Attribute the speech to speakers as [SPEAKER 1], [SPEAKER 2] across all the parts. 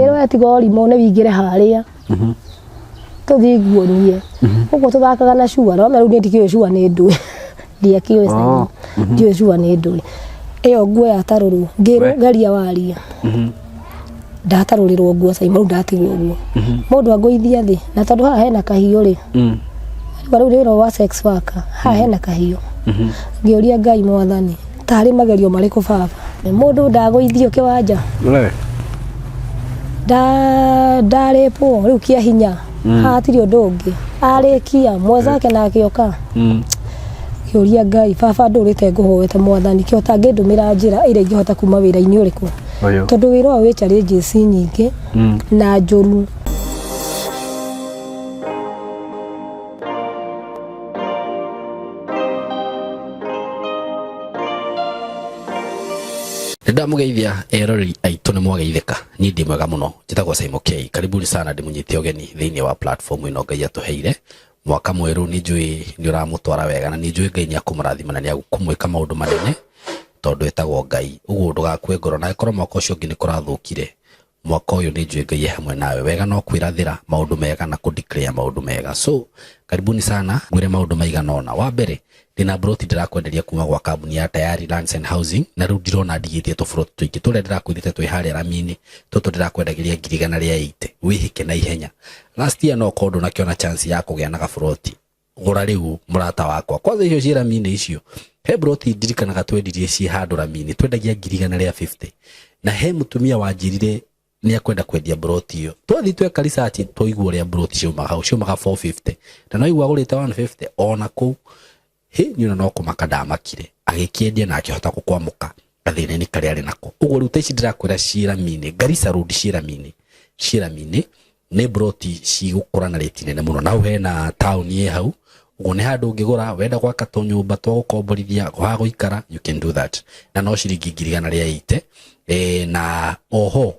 [SPEAKER 1] Ngĩrwo we tiga ũrimũ nĩ wingĩre harĩa tũthiĩ nguonie. Ũguo tũthakaga na cua, no rĩu niĩ ndikĩũĩ cua nĩ ndũĩ. Ndiakĩũĩ
[SPEAKER 2] Oh.
[SPEAKER 1] Ndiũĩ cua nĩ ndũĩ. Ĩyo nguo yatarũrwo, ngĩrwo
[SPEAKER 2] We.
[SPEAKER 1] geria warie. Ndatarũrĩrwo nguo Simon, rĩu ndatigwo ũguo. Mũndũ angũithia thĩ, na tondũ haha hena kahiũ rĩ, rĩu rĩu rĩro wa sex worker, haha hena kahiũ. Ngĩũria Ngai mwathani, tarĩ magerio marĩkũ baba? Mũndũ ndagũithio kĩwanja.
[SPEAKER 2] We.
[SPEAKER 1] Ndarĩpwo rĩu kĩa hinya haha hatirĩ ũndũ ũngĩ arĩkia mwenzake nake oka. Ngĩũria Ngai baba ndũrĩte ngũhoete mwathani kĩ ũtangĩndũmĩra njĩra ĩrĩa ingĩhota kuma wĩra-inĩ ũrĩkũ
[SPEAKER 2] Ũyũ.
[SPEAKER 1] tondũ wĩra ũyũ wĩ challenges nyingĩ na njũru.
[SPEAKER 3] Nĩndamũgeithia eroreri aitũ nĩ mwageithĩka. Niĩ ndĩ mwega mũno, njĩtagwo Simon K. Karibuni sana ndĩmũnyite ũgeni thĩinĩ wa platform ĩno Ngai atũheire. Mwaka mwerũ nĩ njũĩ nĩ ũramũtwara wega na nĩ njũĩ Ngai nĩ akũmũrathima na nĩ akũmwĩka maũndũ manene tondũ etagwo Ngai. Ũguo ndũgakue ngoro na angĩkorwo mwaka ũcio ũngĩ nĩ kũrathũkire, mwaka ũyũ nĩ njũĩ Ngai e hamwe nawe. Wega no kwĩrathĩra maũndũ mega na kũ declare maũndũ mega. So, karibuni sana ngwĩre maũndũ maigana ũna. Wa mbere, ndĩna mburoti ndĩrakwenderia kuma gwa kambuni ya Tayari Lands and Housing na rĩu ndirona ndigĩtie tũburoti tũingĩ tũrĩa ndĩrakwĩrĩte twĩ harĩa rami-inĩ tũtũ ndĩrakwendagĩria 180,000 wĩhĩke na ihenya. Last year no korwo ndũnakĩona chance ya kũgĩa na gaburoti gũra rĩu mũrata wakwa. Kwanza icio ciĩ rami-inĩ icio, he mburoti ndirikanaga twendirie ciĩ handũ rami-inĩ twendagia 150,000 na he mũtumia wanjĩrire nĩ akwenda kwendia mburoti ĩyo. Twathiĩ tweka research twaigua ũrĩa mburoti ciaumaga hau, ciaumaga 450 na no aigua agũrĩte 150 ona kũu hĩ niĩ ona no kũmaka ndamakire, agĩkĩendia na akĩhota gũkwamũka gathĩna-inĩ karĩa arĩ nako. Ũguo rĩu ta ici ndĩrakwĩra ciĩ rami-inĩ, Garissa Road ciĩ rami-inĩ, ciĩ rami-inĩ nĩ mburoti cigũkũra na rĩti nene mũno, na hau hena taũni ĩ hau, ũguo nĩ handũ ũngĩgũra wenda gwaka tũnyũmba twa gũkomborithia ha gũikara, you can do that, na no ciringi 180,000. Na oho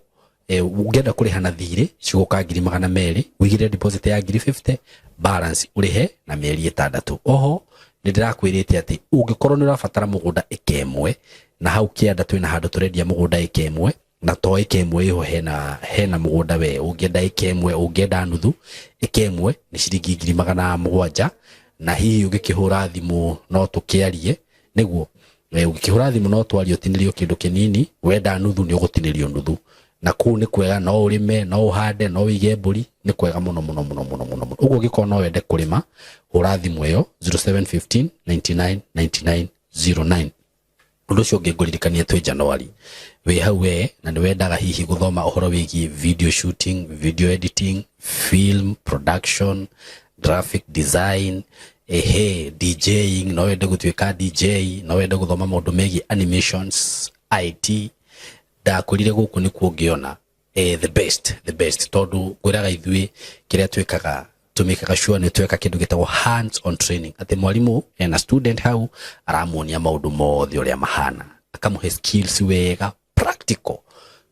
[SPEAKER 3] ũngĩenda kũrĩha na thirĩ cigũka 200,000, ũigĩrĩre deposit ya 50,000, balance ũrĩhe na mĩeri 6. Oho nĩ ndĩrakwĩrĩte atĩ ũngĩkorwo nĩ ũrabatara mũgũnda ĩka ĩmwe, na hau kĩanda twĩna handũ tũrendia mũgũnda ĩka ĩmwe, na to ĩka ĩmwe ĩho hena mũgũnda we ũngĩenda ĩka ĩmwe, ũngĩenda nuthu, ĩka ĩmwe nĩ ciringi 700,000, na hihi ũngĩkĩhũra thimũ no tũkĩarie nĩguo ũngĩkĩhũra thimũ no twarie ũtinĩrio kĩndũ kĩnini, wenda nuthu nĩ ũgũtinĩrio nuthu, na kũu nĩ kwega, no ũrĩme, no ũhande, no ũige mbũri, nĩ kwega mũno mũno mũno mũno mũno mũno. Ũguo ũngĩkorwo no wende kũrĩma, hũra thimũ ĩyo 0715 99 99 09. Ũndũ ũcio ũngĩ ngũririkania twĩ January wĩ hau we na nĩ wendaga hihi gũthoma ũhoro wĩgiĩ video shooting, video editing, film production, graphic design, ehe, DJing, no wende gũtuĩka DJ, no wende gũthoma maũndũ megiĩ animations, IT, ndakwĩrire gũkũ nĩkuo ũngĩona the best, the best, tondũ ngwĩraga ithuĩ kĩrĩa twĩkaga tũmĩkaga sure nĩ tweka kĩndũ gĩtagwo hands on training, atĩ mwarimũ ena student hau aramuonia maũndũ mothe ũrĩa mahana, akamũhe skills wega practical,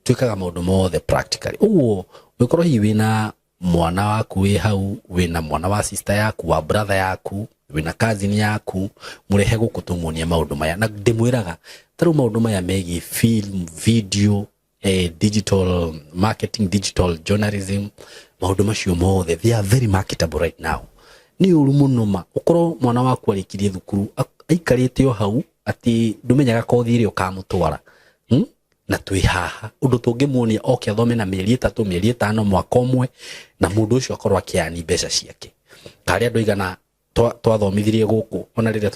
[SPEAKER 3] twĩkaga maũndũ mothe practically. Ũguo ũngĩkorwo hihi wĩna mwana waku wĩ hau, wĩna mwana wa sister yaku, wa brother yaku, wĩna cousin yaku, mũrehe gũkũ tũmuonie maũndũ maya. Na ndĩmwĩraga ta rĩu maũndũ maya megiĩ film, video, digital marketing, digital journalism, maũndũ macio mothe they are very marketable right now. Nĩ ũru mũno ma ũkorwo mwana waku arĩkirie thukuru aikarĩte o hau atĩ ndũmenyaga kothi ĩrĩa ũkamũtwara, Na twĩ haha ũndũ tũngĩmuonia oke athome na mĩeri 3, mĩeri 5, mwaka ũmwe, na mũndũ ũcio akorwo akĩani mbeca ciake. Karĩa andũ aigana twathomithirie gũkũ ona rĩrĩa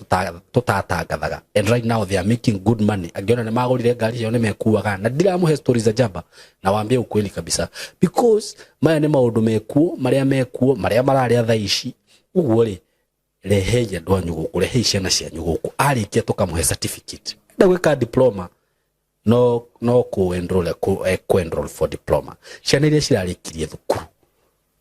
[SPEAKER 3] tũtatangathaga, and right now they are making good money. Angĩona nĩ magũrire ngari ciao nĩ mekuaga, na ndiramũhe stories za jaba, na waambie ukweli kabisa, because maya nĩ maũndũ mekuo, marĩa mekuo, marĩa mararĩa thaa ici. Ũguo rĩ, rehei andũ anyu gũkũ, rehei ciana cianyu gũkũ, arĩkia tũkamũhe certificate, enda gwĩka diploma no ku enroll, ku enroll for diploma. Ciana iria cirarĩkirie thukuru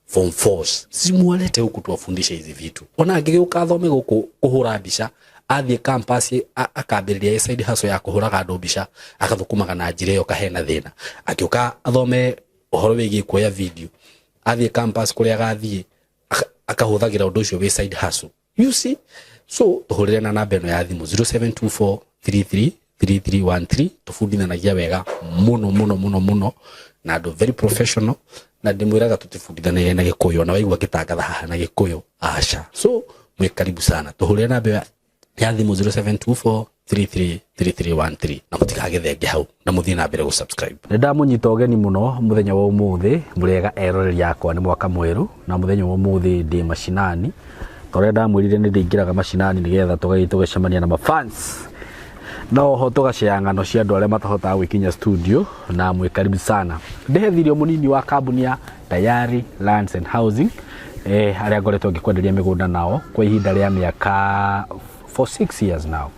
[SPEAKER 3] form 4 simuwalete huku tuwafundishe hizi vitu. Ona angĩgĩũka athome gũkũ kũhũra mbica, athiĩ campus akambĩrĩria side hustle ya kũhũraga andũ mbica, akathũkũmaga na njĩra ĩyo kahena thĩna. Angĩũka athome ũhoro wĩgiĩ kuoya video, athiĩ campus kũrĩa agathiĩ akahũthagĩra ũndũ ũcio wĩ side hustle, you see. So tũhũrĩre na namba ĩno ya thimũ 0724 33 3313. Tũbundithanagia wega mũno mũno mũno mũno na andũ very professional, na ndĩmwĩraga tũtibundithanagia na Gĩkũyũ, na waigua ngĩtangatha haha na Gĩkũyũ, aca. So mwĩ karibu sana, tũhũrĩre namba ĩyo ya thimũ 0724 333313 na mũtikagĩthenge hau na mũthiĩ na mbere gũ-subscribe. Nĩ ndamũnyita ũgeni mũno mũthenya wa ũmũthĩ. Mũrĩega eroreri akwa, nĩ mwaka mwerũ na mũthenya wa ũmũthĩ ndĩ macinani, ta ũrĩa ndamwĩrire nĩ ndĩingĩraga macinani nĩgetha tũgathiĩ tũgacemania na mafans na oho tũgacea ng'ano cia andũ arĩa matahotaga gwĩkinya studio. Na mwĩ karibu sana. Ndĩhethirio mũnini wa kambuni ya Tayari Lands and Housing, arĩa ngoretwo ngĩkwenderia mĩgũnda nao kwa ihinda rĩa mĩaka, for 6 years now.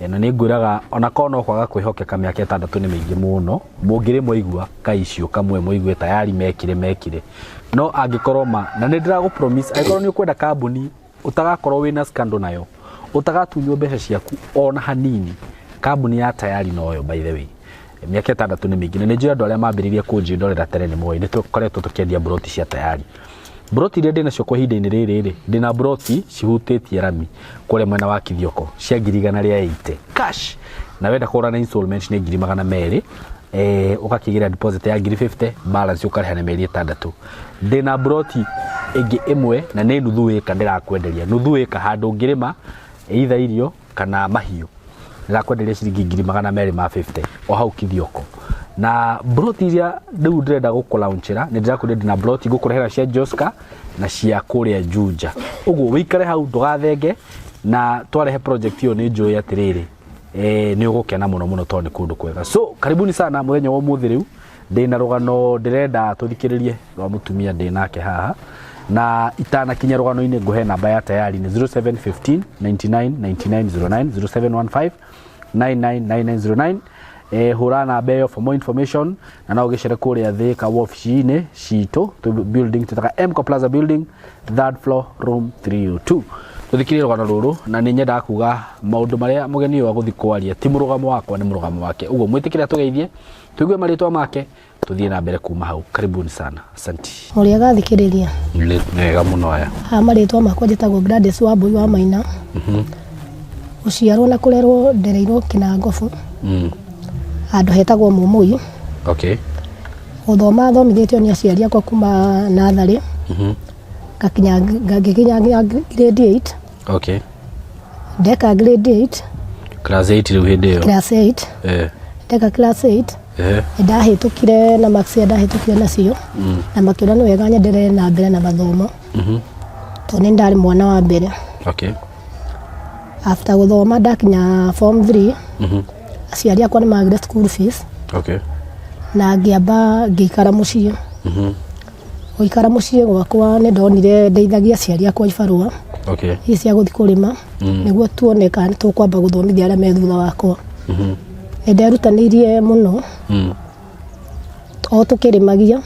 [SPEAKER 3] Na nĩ ngwĩraga ona korwo no kwaga kwĩhokeka, mĩaka 6 nĩ mĩingĩ mũno. Mũngĩrĩ mwaigua ka icio kamwe, mũigue tayari mekire, no angĩkorwo ma na nĩ ndĩragũ promise, angĩkorwo nĩ ũkwenda kambuni ũtagakorwo wĩna scandal nayo, ũtagatunywo mbeca ciaku ona hanini, kambuni ya Tayari noyo. By the way, mĩaka 6 nĩ mĩingĩ, na nĩ njũĩ andũ arĩa mambĩrĩirie kũnjĩndorera tene nĩ moĩ nĩ tũkoretwo tũkĩendia mburoti cia Tayari. Mburoti iria ndĩnacio kwa ihinda-inĩ rĩrĩ rĩ, ndĩna mburoti cihutĩtie rami kũrĩa mwena wa Kithioko cia 180,000 cash, na wenda kũgũra na installment nĩ 200,000, ũgakĩgĩra deposit ya 50,000, balance ũkarĩha na mĩeri 6. Ndĩna mburoti ĩngĩ ĩmwe na nĩ nuthu ĩka ndĩrakwenderia, nuthu ĩka handũ ũngĩrĩma either irio kana mahiũ, ndĩrakwenderia ciringi 250,000 o hau Kithioko. Na mburoti iria rĩu ndĩrenda gũkũlaunchĩra, nĩ ndĩrakwĩra ndĩna mburoti ngũkũrehera cia Joska na cia kũrĩa Juja. Ũguo wĩikare hau ndũgathenge, na twarehe project ĩyo nĩ njũĩ atĩrĩrĩ, nĩ ũgũkena mũno mũno tondũ nĩ kũndũ kwega. So karibuni sana. Mũthenya wa ũmũthĩ rĩu ndĩna rũgano ndĩrenda tũthikĩrĩrie rwa mũtumia ndĩ nake haha, na itanakinya rũgano-inĩ ngũhe namba ya Tayari nĩ 0715 99 99 09, 0715 999909. Hũra namba ĩyo for more information, na no ũgĩcere kũrĩa Thĩka wabici-inĩ citũ building twĩtaga Mco Plaza building, third floor, room 302. Tũthikĩrĩrie rũgano rũrũ, na nĩ nyendaga kuga maũndũ marĩa mũgeni ũyũ agũthiĩ kwaria ti mũrũgamo wakwa, nĩ mũrũgamo wake. Ũguo mwĩtĩkĩre atũgeithie, tũigue marĩtwa make, tũthiĩ na mbere kuma hau. Karibuni sana, asanti.
[SPEAKER 1] Mũrĩega thikĩrĩria?
[SPEAKER 3] Nĩ wega mũno aya.
[SPEAKER 1] Haha marĩtwa makwa njĩtagwo Gladys Wambui wa Maina. Gũciarwo na kũrerwo ndereirwo Kĩnangobu, handũ hetagwo Mũmũi. Gũthoma thomithĩtio nĩ aciari akwa kuma natharĩ ngakinya, ngĩkinya nginya grade 8. Ndeka grade 8.
[SPEAKER 3] Class 8 rĩu hĩndĩ ĩyo?
[SPEAKER 1] Class 8. Ndeka class 8, nĩndahĩtũkire na marks iria ndahĩtũkire nacio, na makĩona nĩ wega nyenderere na mbere na mathomo tondũ nĩ ndarĩ mwana wa mbere. After gũthoma ndakinya form 3, aciari akwa nĩ magire school fees na ngĩamba ngĩikara mũciĩ. Gũikara mũciĩ gwakwa nĩ ndonire ndeithagia aciari akwa ibarũa ici cia gũthiĩ kũrĩma nĩguo tuone kana nĩ tũkwamba gũthomithia arĩa me thutha wakwa. Nĩ nderutanĩirie mũno o tũkĩrĩmagia,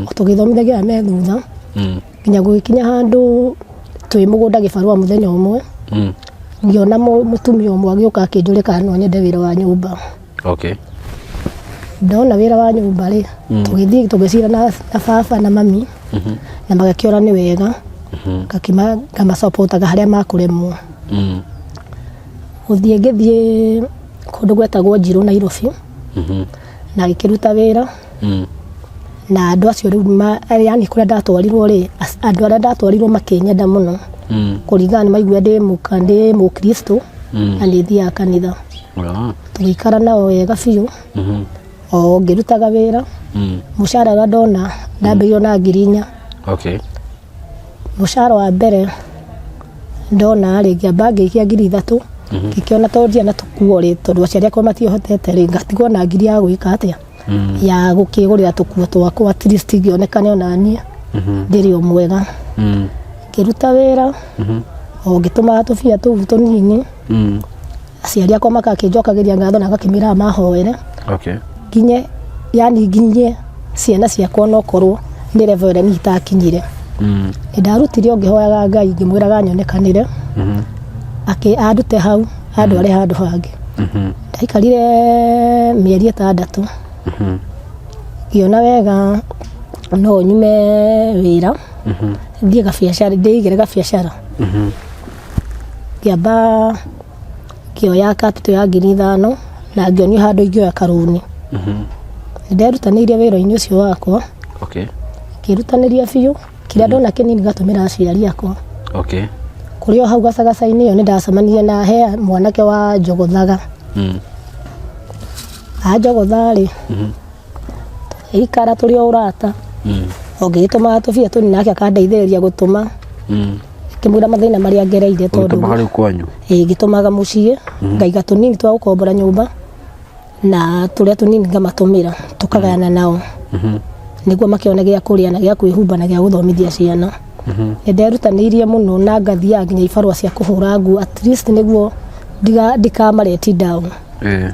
[SPEAKER 1] o tũgĩthomithagia arĩa me thutha, nginya gũgĩkinya handũ twĩ mũgũnda gĩbarũa mũthenya ũmwe, ngĩona mũtumia ũmwe agĩũka akĩnjũria kana no nyende wĩra wa nyũmba. Ndona wĩra wa nyũmba rĩ, tũgĩthiĩ tũgĩcira na baba na mami, na magakĩona nĩ wega ngakĩma ngamacapotaga harĩa makũremwo. Gũthiĩ ngĩthiĩ kũndũ gwetagwo Njirũ, Nairobi, na ngĩkĩruta wĩra na andũ acio. Rĩu yani kũrĩa ndatwarirwo rĩ, andũ arĩa ndatwarirwo makĩnyenda mũno kũringana nĩ maigua ndĩ mũka ndĩ mũkristo na nĩ thiaga kanitha. Tũgĩikara nao wega biũ o ngĩrutaga wĩra. Mũcara ũrĩa ndona, ndambĩrĩirio na 4,000. Mũcara wa mbere ndona rĩ, ngĩamba ngĩikia 3,000, ngĩkĩona tondũ ndirĩ na tũkuo rĩ, tondũ aciari akwa matiahotete rĩ, ngatigwo na ngiri ya gwĩka atĩa, ya gũkĩgũrĩra tũkuo twakwa, at least ngĩonekane ona niĩ ndĩrĩ o mwega. Ngĩruta wĩra o ngĩtũmaga tũbia tũu tũnini. Aciari akwa makakĩnjokagĩria ngatho na ngakĩmĩraga mahoere nginye, yani nginyie ciana ciakwa onokorwo nĩ level ĩrĩa niĩ itakinyire. Nĩ ndarutire o ngĩhoyaga Ngai, ngĩmwĩraga nyonekanĩre akĩ andute hau andware handũ hangĩ. Ndaikarire mĩeri 6, ngĩona wega no nyume wĩra thiĩ gabiacara, ndĩigĩre gabiacara. Ngĩamba ngĩoya capital ya 5,000 Na ngĩonio handũ ingĩoya karũni. Nĩnderutanĩirie wĩra-inĩ ũcio wakwa. Ngĩrutanĩria biũ, kĩrĩa ndona kĩnini ngatũmĩra aciari akwa. Kũrĩ o hau gacagaca-inĩ ĩyo nĩndacemanirie na he mwanake wa njogothaga. Anjogotha rĩ, tũgĩikara tũrĩ o ũrata. O ngĩgĩtũmaga tũbia tũnini nake akandeithĩrĩria gũtũma. Ngĩmwĩra mathĩna marĩa ngereire tondũ
[SPEAKER 3] Ũgĩtũmaga rĩu kwanyu?
[SPEAKER 1] Ĩĩ, ngĩtũmaga mũciĩ, ngaiga tũnini twa gũkombora nyũmba na tũrĩa tũnini ngamatũmĩra tũkagayana nao nĩguo makĩone gĩa kũrĩa na gĩa kwĩhumba na gĩa gũthomithia ciana. Nĩ nderutanĩirie mũno na ngathiaga nginya ibarũa cia kũhũra nguo at least nĩguo ndikamareti down.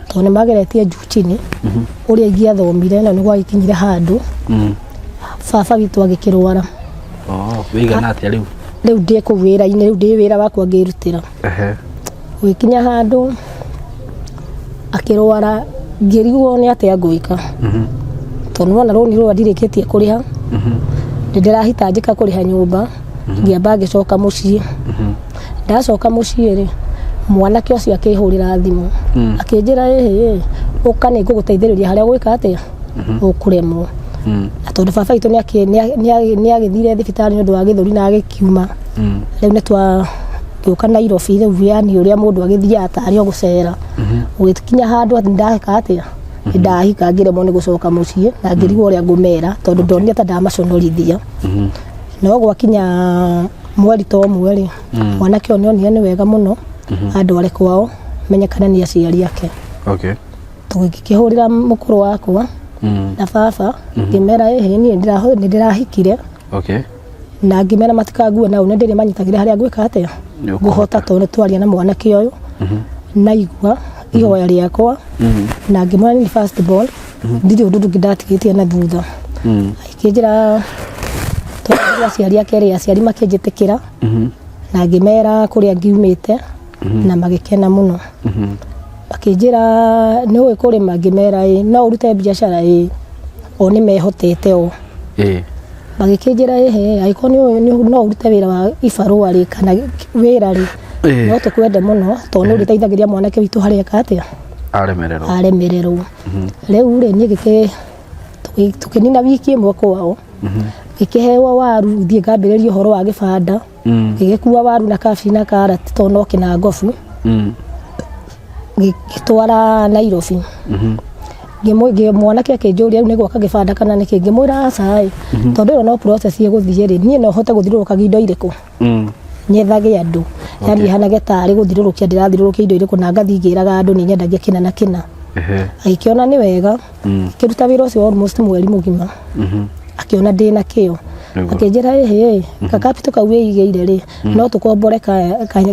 [SPEAKER 1] Tondũ nĩ mageretie juu chini ũrĩa ingĩathomire na nĩ gwagĩkinyire handũ baba witũ agĩkĩrwara.
[SPEAKER 3] Oh, wĩigana atĩa rĩu?
[SPEAKER 1] Rĩu ndĩ kũu wĩra-inĩ, rĩu ndĩ wĩra wakwa ngĩrutĩra. Gũgĩkinya handũ akĩrwara, ngĩrigwo nĩ atĩa ngwĩka tondũ nĩwona rũni rũrũ ndirĩkĩtie kũrĩha, nĩ ndĩrahitanjĩka kũrĩha nyũmba. Ngĩamba ngĩcoka mũciĩ. Ndacoka mũciĩ rĩ, mwanake ũcio akĩhũrĩra thimũ akĩnjĩra, ĩhĩ, ũka nĩ ngũgũteithĩrĩria harĩa ũgwĩka atĩa ũkũremwo. Na tondũ baba witũ nĩ agĩthire thibitarĩ nĩ ũndũ wa gĩthũri na agĩkiuma, rĩu nĩ twa ngĩũka Nairobi rĩu, yani ũrĩa mũndũ agĩthiaga tarĩ o gũcera. Gũgĩkinya handũ atĩ ndaheka atĩa, nĩ ndahika, ngĩremwo nĩ gũcoka mũciĩ na ngĩrigwo ũrĩa ngũmera tondũ ndonire ta ndamaconorithia. No gwakinya mweri ta ũmwe rĩ, mwanake ũyũ nĩonire nĩ wega mũno andware kwao menyekane nĩ aciari ake. Tũgĩkĩhũrĩra mũkũrũ wakwa na baba, ngĩmera ĩhĩ, niĩ nĩ ndĩrahikire. Na ngĩmera matikangue nao nĩ ndĩrĩmanyitagĩra harĩa ngwĩka atĩa
[SPEAKER 3] Nĩ
[SPEAKER 1] ngũhota, tondũ nĩ twaria na mwanake ũyũ naigua ihoya rĩakwa na ngĩmwĩra nĩ first born, ndirĩ ũndũ ndũngĩ ndatigĩtie na thutha. Akĩnjĩra twarĩria aciari ake rĩ, aciari makĩnjĩtĩkĩra na ngĩmera kũrĩa ngiumĩte na magĩkena mũno. Makĩnjĩra nĩ ũĩ kũrĩma, ngĩmera ĩ, no ũrute biacara, ĩ, o nĩ mehotete o. Magĩkĩnjĩra ĩhĩ, angĩkorwo nĩ ũĩ no ũrute wĩra wa ibarũa rĩ kana wĩra rĩ, no tũkwende mũno tondũ nĩ ũrĩteithagĩria mwanake witũ harĩa eka atĩa
[SPEAKER 3] Aremererwo.
[SPEAKER 1] Aremererwo. Rĩu rĩ, niĩ ngĩkĩ tũkĩnina wiki ĩmwe kwao, ngĩkĩheo waru thiĩ ngambĩrĩrie ũhoro wa gĩbanda. Ngĩgĩkua waru na kabici na karati tondũ no kĩnangobu, ngĩtwara Nairobi. Mwanake akĩnjũria rĩu nĩ gwaka gĩbanda kana nĩkĩ, ngĩmwĩra aca ĩ, tondũ ĩyo no process ĩgũthiĩ rĩ, niĩ no hote gũthiũrũrũkagia indo irĩkũ nyethage andũ, yani ihanage tarĩ gũthiũrũrũkia ndĩrathiũrũrũkia indo irĩkũ na ngathiĩ ngĩraga andũ nĩ nyendagia kĩna na kĩna. Agĩkĩona nĩ wega. Ngĩruta wĩra ũcio almost mweri mũgima, akĩona ndĩna kĩo. Akĩnjĩra ĩhĩ, gakapitũ kau wĩigĩire rĩ, no tũkombore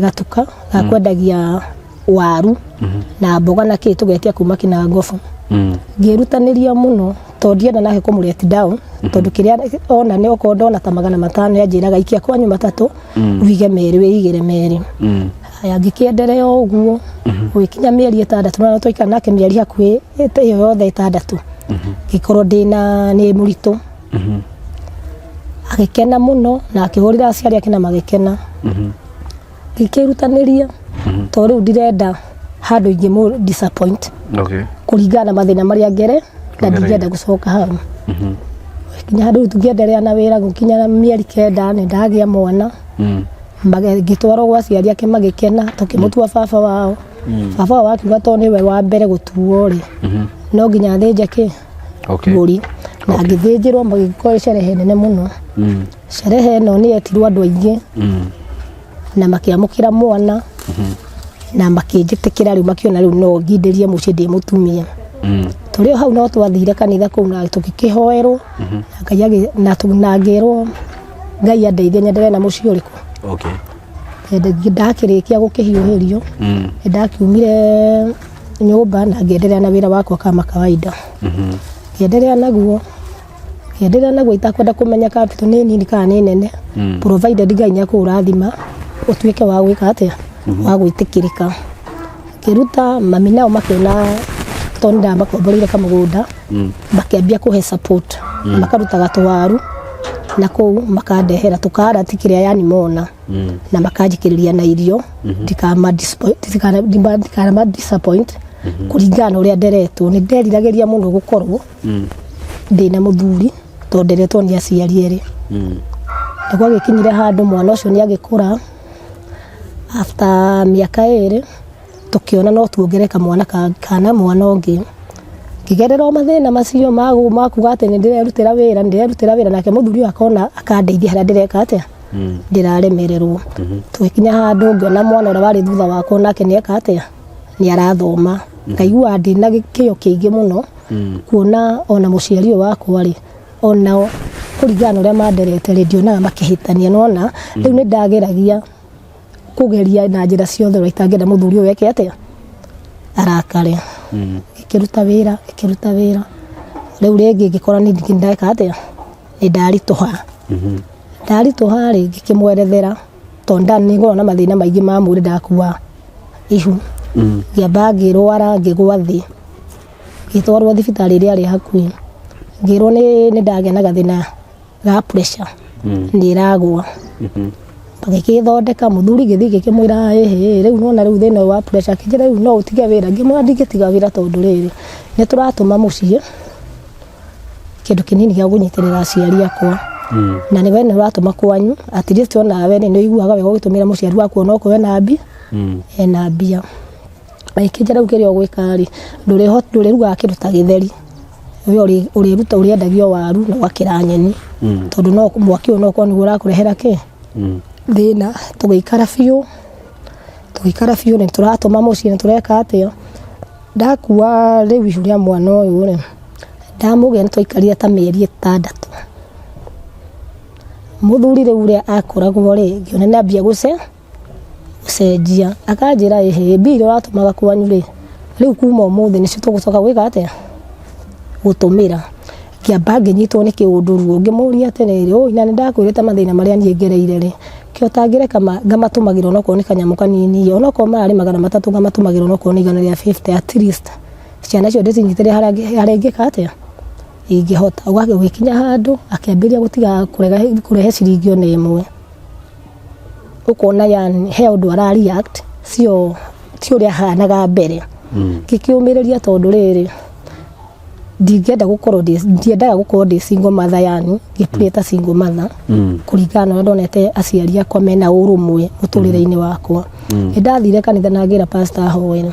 [SPEAKER 1] gatuka ga kwendagia waru na mboga na kĩ tũgetia kuma kĩnangobu. Ngĩrutanĩria mũno tondũ ndienda nake kũmũlet down, tondũ kĩrĩa ona nĩ okorwo ndona ta 500 nĩ anjĩraga ikia kwanyu matatũ, wige merĩ, wĩigĩre merĩ. Haya, ngĩkĩenderea o ũguo gũgĩkinya mĩeri 6 na twaikara nake mĩeri hakuhĩ ĩyo yothe 6, ngĩkorwo ndĩna nĩ mũritũ. Agĩkena mũno na akĩhũrĩra aciari ake na magĩkena. Ngĩkĩrutanĩria tondũ rĩu ndirenda handũ ingĩmũ disappoint kũringana na mathĩna marĩa ngere na
[SPEAKER 3] Ũgereire.
[SPEAKER 1] ndingĩenda gũcoka hau. Nginya handũ rĩu tũkĩenderea na wĩra, gũkinya mĩeri 9 nĩ ndagĩa mwana. Ngĩtwarwo gwa aciari ake magĩkena, tũkĩmũtua baba wao. Baba wao akiuga tondũ nĩwe wa mbere gũtuo rĩ, no nginya athĩnje kĩ mbũri, na ngĩthĩnjĩrwo, magĩkorwo sherehe nene mũno. Sherehe ĩno nĩ yetirwo andũ aingĩ na makĩamũkĩra mwana na makĩnjĩtĩkĩra rĩu, makĩona rĩu no ngindĩrie mũciĩ ndĩ mũtumia. Tũrĩ o hau no twathire kanitha kũu na tũgĩkĩhoerwo na Ngai na ngĩrwo Ngai andeithie nyenderee na mũciĩ ũrĩkũ. Ndakĩrĩkia gũkĩhiũhĩrio, nĩ ndakiumire nyũmba na ngĩenderea na wĩra wakwa kama kawaida. Ngĩenderea naguo itakwenda kũmenya capital nĩ nini kana nĩ nene, provided Ngai nĩ akũrathima ũtuĩke wa gwĩka atĩa, wa gwĩtĩkĩrĩka. Ngĩruta mami nao makĩona tondũ nĩ ndamakomboreire kamũgũnda, makĩambia kũhe support, makarutaga tũwaru na kũu makandehera tũkarati kĩrĩa yani mona na makanjikĩrĩria na irio, ndikama disappoint. Kũringana na ũrĩa nderetwo, nĩ nderiragĩria mũno gũkorwo ndĩna mũthuri, tondũ nderetwo nĩ aciari erĩ. Na gwagĩkinyire handũ mwana ũcio nĩ agĩkũra, after mĩaka 2 tũkĩona no tuongerere kamwana kana mwana ũngĩ. Ngĩgerera o mathĩna macio ma kuga atĩ nĩ ndĩrerutĩra wĩra, nĩ ndĩrerutĩra wĩra, nake mũthuri ũyũ akona akandeithia harĩa ndĩreka atĩa, ndĩraremererwo. Tũgĩkinya handũ ngĩona mwana ũrĩa warĩ thutha wakwa nake nĩ eka atĩa, nĩ arathoma. Ngaigua ndĩna kĩo kĩingĩ mũno kuona ona mũciari ũyũ wakwa rĩ, onao kũringana na ũrĩa manderete rĩ, ndionaga makĩhĩtania. Nona rĩu nĩ ndageragia kũgeria na njĩra ciothe ũrĩa itangĩenda mũthuri ũyũ eke atĩa, arakare. Ngĩkĩruta wĩra, ngĩkĩruta wĩra, rĩu rĩngĩ ngĩkora nĩ ndeka atĩa, nĩ ndaritũha. Ndaritũha rĩ, ngĩkĩmwerethera tondũ nĩ ngoragwo na mathĩna maingĩ ma mwĩrĩ ndakua ihu. Ngĩamba ngĩrwara, ngĩgwa thĩ, ngĩtwarwo thibitarĩ ĩrĩa yarĩ hakuhĩ, ngĩrwo nĩ ndagĩa na gathĩna ga pressure, nĩ ĩragwa. Magĩkĩthondeka. Mũthuri ngĩthiĩ ngĩkĩmwĩra, ĩhĩ, rĩu nona rĩu thĩna ũyũ wa pressure. Akĩnjĩra, rĩu no ũtige wĩra? Ngĩmwĩra ndingĩtiga wĩra, tondũ rĩrĩ nĩ tũratũma mũciĩ kĩndũ kĩnini gĩa kũnyitĩrĩra aciari akwa, na nĩ we nĩ ũratũma kwanyu, at least onawe nĩ ũiguaga wega ũgĩtũmĩra mũciari waku onokorwo ena mbia, ena mbia. Agĩkĩnjĩra, rĩu kĩrĩa ũgwĩka rĩ, ndũrĩrugaga kĩndũ ta gĩtheri, we ũrĩruta ũrĩendagia o waru na ũgakĩra nyeni, tondũ no mwaki ũyũ no ũkorwo nĩguo ũrakũrehera kĩ thĩna. Tũgĩikara biũ, tũgĩikara biũ, nĩ tũratũma mũciĩ, nĩ tũreka atĩa. Ndakua rĩu ihu rĩa mwana ũyũ rĩ, ndamũgĩa, nĩ twaikarire ta mĩeri 6. Mũthuri rĩu ũrĩa akoragwo rĩ, ngĩona nĩ ambia gũcenjia, akanjĩra, ĩhĩ, mbia iria ũratũmaga kwanyu rĩ, rĩu kuma ũmũthĩ nĩcio tũgũcoka gwĩka atĩa, gũtũmĩra. Ngĩamba ngĩnyitwo nĩ kĩũndũ ruo, ngĩmũria atĩrĩrĩ, ũi na nĩ ndakwĩrĩte mathĩna marĩa niĩ ngereire rĩ, kĩ ũtangĩreka ngamatũmagĩra onokorwo nĩ kanyamũ kanini, onokorwo mararĩ 300 ngamatũmagĩra onokorwo nĩ 150, at least ciana icio ndĩcinyitĩrĩre harĩa ingĩka atĩa, ingĩhota. Ũgagĩkinya handũ akĩambĩrĩria gũtiga kũrehe ciringi ona ĩmwe, ũkona yani he ũndũ ara react cio ti ũrĩa ahanaga mbere. Ngĩkĩũmĩrĩria, tondũ rĩrĩ ndingĩenda gũkorwo ndiendaga gũkorwo ndĩ single mother, yani ngĩplay ta single mother, kũringana na ũrĩa ndonete aciari akwa mena ũrũmwe mũtũrĩre-inĩ wakwa. Nĩ ndathire kanitha na ngĩra pastor ahoere.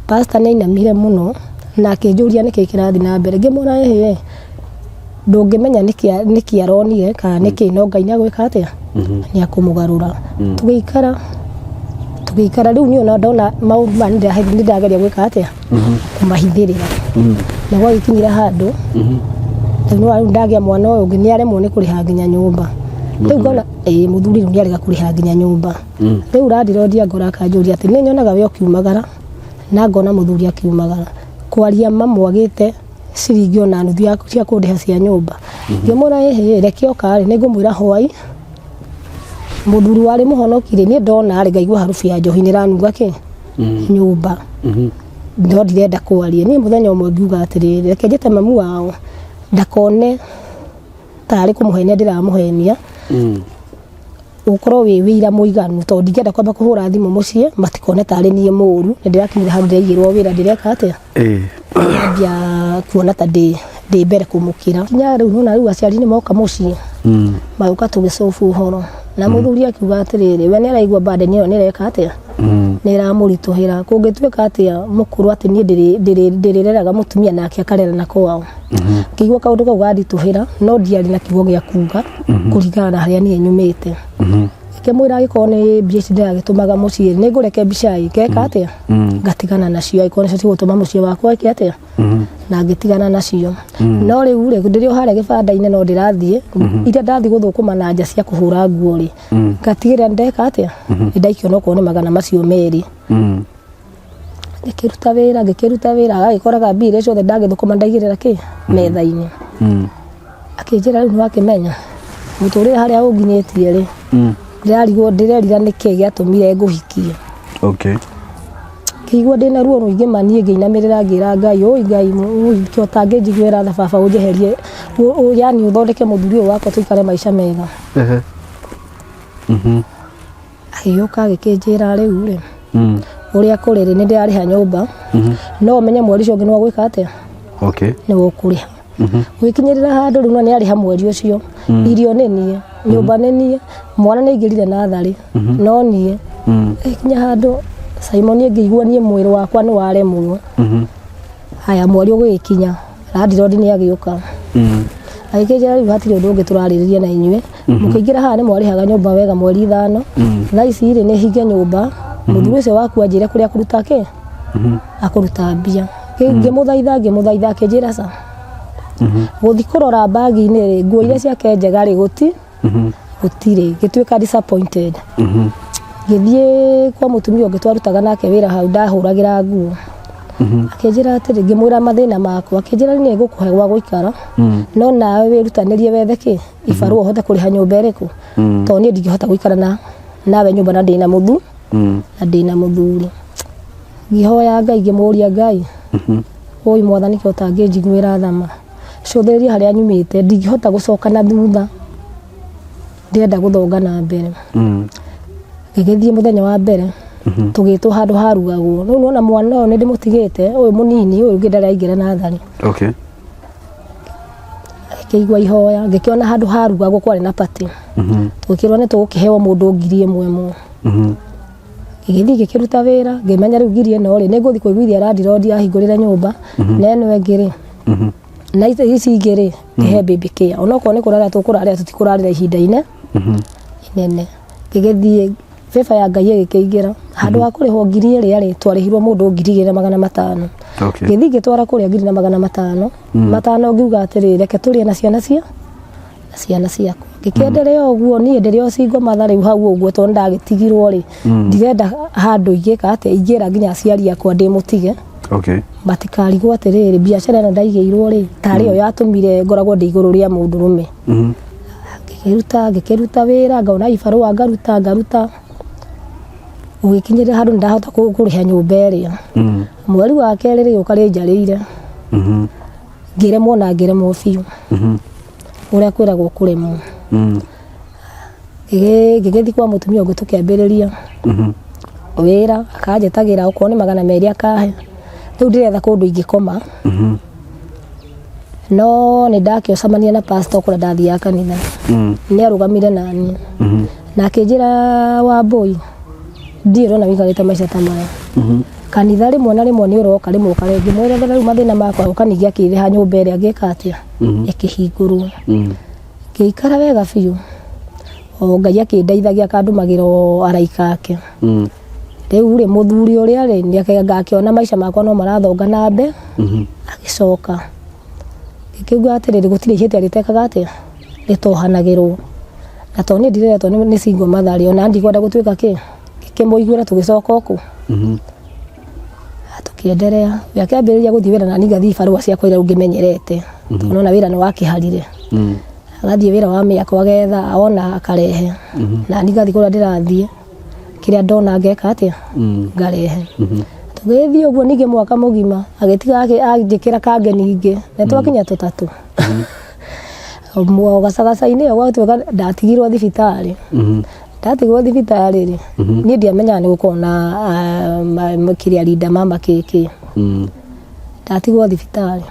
[SPEAKER 1] Pastor nĩ ainamire mũno na akĩnjũria nĩkĩ kĩrathiĩ na mbere. Ngĩmwĩra, ĩhĩ, ndũngĩmenya nĩkĩ aronire kana nĩkĩ, no Ngai nĩ agwĩka atĩa, nĩ akũmũgarũra. Tũgĩikara, tũgĩikara. Rĩu niĩ ona ndona maũndũ maya nĩ ndĩrageria gwĩka atĩa, kũmahithĩrĩra. Na gwagĩkinyire handũ rĩu nĩ rĩu ndagĩa mwana ũyũ ũngĩ, nĩ aremwo nĩ kũrĩha nginya nyũmba. Rĩu ngona ĩĩ, mũthuri rĩu nĩ arega kũrĩha nginya nyũmba. Rĩu randirondi angora akanjũria atĩ nĩ nyonaga we ũkiumagara na ngona mũthuri akiumagara, kwaria ma mwagĩte ciringi ona nuthu ya cia kũndĩha cia nyũmba. Ngĩmwĩra, ĩhĩ, reke oka rĩ, nĩngũmwĩra hwai. Mũthuri warĩ mũhonoki rĩ, niĩ ndona rĩ, ngaigua harubu ya njohi nĩ ĩranunga kĩ nyũmba, no ndirenda kwaria. Niĩ mũthenya ũmwe ngiuga atĩrĩrĩ, reke njĩte mamu wao ndakone tarĩ kũmũhenia ndĩramũhenia, ũkorwo wĩ wĩira mũiganu, tondũ ndingĩenda kwamba kũhũra thimũ mũciĩ matikone tarĩ niĩ mũru, nĩ ndĩrakinyire hau ndĩraigĩrwo wĩra, ndĩreka atĩa, ambia kuona ta ndĩ mbere kũmũkĩra. Kinya rĩu nona rĩu aciari nĩ moka mũciĩ, magĩũka tũgĩcobu ũhoro na mũthuri akiuga atĩrĩrĩ, we nĩ araigua burden ĩyo nĩ ĩreka atĩa, nĩ ĩramũritũhĩra. Kũngĩtuĩka atĩa mũkũrũ atĩ niĩ ndĩrĩreraga mũtumia nake akarera na kwao. Ngĩigua kaũndũ kau ganditũhĩra, no ndiarĩ na kiugo gĩa kuga kũringana na harĩa niĩ nyumĩte. Ngĩmwĩra angĩkorwo nĩ mbia ici ndĩragĩtũmaga mũciĩ, nĩ ngũreke mbica ĩ ngeka atĩa, ngatigana nacio, angĩkorwo nĩcio cigũtũma mũciĩ wakwa ĩke atĩa. Na ngĩtigana nacio. No rĩu rĩ, ndĩrĩ o harĩa gĩbanda-inĩ, no ndĩrathiĩ iria ndathiĩ gũthũkũma na nja cia kũhũra nguo rĩ, ngatigĩrĩra ndeka atĩa, nĩ ndaikio onokorwo nĩ 200. Ngĩkĩruta wĩra, ngĩkĩruta wĩra, agagĩkoraga mbia iria ciothe ndagĩthũkũma ndaigĩrĩra kĩ metha-inĩ. Akĩnjĩra, rĩu nĩwakĩmenya mũtũrĩre harĩa ũnginyĩtie rĩ, ndĩrarigwo, ndĩrerira nĩkĩ gĩatũmire ngũhikie. Ngĩigua ndĩna ruo rũingĩ ma. Niĩ ngĩinamĩrĩra, ngĩra Ngai, ũi Ngai, kĩ ũtangĩnjiguĩra tha baba, ũnjeherie, yani ũthondeke mũthuri ũyũ wakwa tũikare maica mega. Agĩũka agĩkĩnjĩra, rĩu rĩ, Ũrĩa kũrĩ rĩ, nĩ ndĩrarĩha nyũmba, no ũmenye mweri ũcio ũngĩ nĩ wagwĩka atĩa? Nĩ ũkũrĩha. Gwĩkinyĩrĩra handũ rĩu nĩ arĩha mweri ũcio, irio nĩ niĩ, nyũmba nĩ niĩ, mwana nĩ aingĩrire natharĩ no niĩ. Ĩkinya handũ, Simon, ngĩigua niĩ mwĩrĩ wakwa nĩ waremwo. Haya, mweri ũgĩgĩkinya, landlord nĩ agĩũka, agĩkĩnjĩra rĩu hatirĩ ũndũ ũngĩ tũrarĩrĩria na inyuĩ. Mũkĩingĩra haha nĩ mwarĩhaga nyũmba wega mweri 5. Thaa ici rĩ, nĩ hinge nyũmba, mũthuri ũcio waku anjĩre kũrĩa akũruta kĩ, akũruta mbia. Ngĩmũthaitha, ngĩmũthaitha, akĩnjĩra ca. Gũthi kũrora mbagi-inĩ rĩ, nguo iria ciake njega rĩ, gũtirĩ. Ngĩtuĩka disappointed. Ngĩthiĩ kwa mũtumia ũngĩ twarutaga nake wĩra hau, ndahũragĩra nguo. Akĩnjĩra atĩrĩ, ngĩmwĩra mathĩna makwa, akĩnjĩra nĩ ngũkũhe gwa gũikara, no nawe wĩrutanĩrie wethe kĩ ibarũa ũhote kũrĩha nyũmba ĩrĩkũ, tondũ niĩ ndingĩhota gũikara na nawe nyũmba na ndĩna mũthu na ndĩna mũthuri. Ngĩhoya Ngai, ngĩmũria Ngai, ũi mwathani, kĩ ũtangĩnjiguĩra thama, cũthĩrĩria harĩa nyumĩte, ndingĩhota gũcoka na thutha, ndĩrenda gũthonga na mbere. Ngĩgĩthiĩ mũthenya wa mbere, tũgĩtwo handũ harugagwo. Rĩu nĩwona mwana ũyũ nĩ ndĩmũtigĩte, ũyũ mũnini, ũyũ ũngĩ ndarĩ aingĩra natharĩ. Ngĩkĩigua ihoya, ngĩkĩona handũ harugagwo kwarĩ na party. Tũgĩkĩrwo nĩ tũgũkĩheo mũndũ 1000 ĩmwe. Ngĩgĩthiĩ ngĩkĩruta wĩra, ngĩmenya rĩu ngiri ĩno rĩ, nĩ ngũthiĩ kũiguithia landlord ahingũrĩre nyũmba, na ĩno ĩngĩ rĩ, na ici ingĩ rĩ, ngĩhe baby care, onokorwo nĩ kũrara tũkũrarĩra, tũtikũrarĩra ihinda inene. Ngĩgĩthiĩ, favor ya Ngai ĩgĩkĩingĩra. Handũ ha kũrĩhwo ngiri ĩrĩa rĩ, twarĩhirwo mũndũ 2500. Ngĩthiĩ ngĩtwara kũrĩa 2500 matano, ngiuga atĩrĩ, reke tũrĩe na ciana cia na ciana ciakwa. Ngĩkĩenderea ũguo, niĩ ndĩrĩ o single mother rĩu hau ũguo, tondũ ndagĩtigirwo rĩ, ndirenda handũ ingĩka atĩa, ingĩra nginya aciari akwa ndĩmũtige, matikarigwo atĩrĩrĩ, biacara ĩno ndaigĩirwo rĩ, tarĩ yo yatũmire ngoragwo ndĩ igũrũ rĩa mũndũrũme. Ngĩkĩruta wĩra, ngona ibarũa, ngaruta, ngaruta, gũgĩkinyĩrĩra handũ nĩ ndahota kũrĩha nyũmba ĩrĩa. Mweri wa kerĩ rĩgĩũka rĩnjarĩire, ngĩremwo na ngĩremwo biũ, ũrĩa kwĩragwo kũremwo. Ngĩgĩthiĩ kwa mũtumia ũngĩ, tũkĩambĩrĩria wĩra, akanjĩtagĩra okorwo nĩ 200 akahe. Rĩu ndĩretha kũndũ ingĩkoma, no nĩ ndakĩocamania na pastor kũrĩa ndathiaga kanitha. Nĩ arũgamire nani na akĩnjĩra, "Wambũi, ndiĩ ũrona wĩikarĩte maica ta maya, kanitha rĩmwe na rĩmwe nĩ ũroka, rĩmwe ũkarĩa." Ngĩmwerethera rĩu mathĩna makwa, ũka ningĩ akĩrĩha nyũmba ĩrĩa, ngĩka atĩa, ĩkĩhingũrwo. Ngĩikara wega biũ, o Ngai akĩndeithagia, akandũmagĩra o araika ake. Rĩu rĩ, mũthuri ũrĩa rĩ, ngakĩona maica makwa no marathonga na mbe, agĩcoka ngĩkiuga atĩrĩrĩ, gũtirĩ ihĩtia rĩtekaga atĩa, rĩtohanagĩrwo, na tondũ niĩ ndireretwo nĩ single mother rĩ, ona ndikwenda gũtuĩka kĩ. Ngĩkĩmũiguĩra, tũgĩcoka ũkũ, tũkĩenderea. We akĩambĩrĩria gũthiĩ wĩra, na niĩ ngathiĩ barũa ciakwa iria ngĩmenyerete, tondũ nona wĩra nĩ wakĩharire. Agathiĩ wĩra wa mĩako, agetha ona akarehe, na niĩ ngathiĩ kũrĩa ndĩrathiĩ, kĩrĩa ndona ngeka atĩa, ngarehe. Tũgĩthiĩ ũguo ningĩ mwaka mũgima, agĩtiga anjĩkĩra kangeni ingĩ, nĩ twakinya tũtatũ gacagaca-inĩ ĩyo. Gwatuĩka ndatigirwo thibitarĩ. Ndatigwo thibitarĩ rĩ, niĩ ndiamenyaga nĩ gũkorwo na kĩrĩa rinda mama kĩkĩ. Ndatigwo thibitarĩ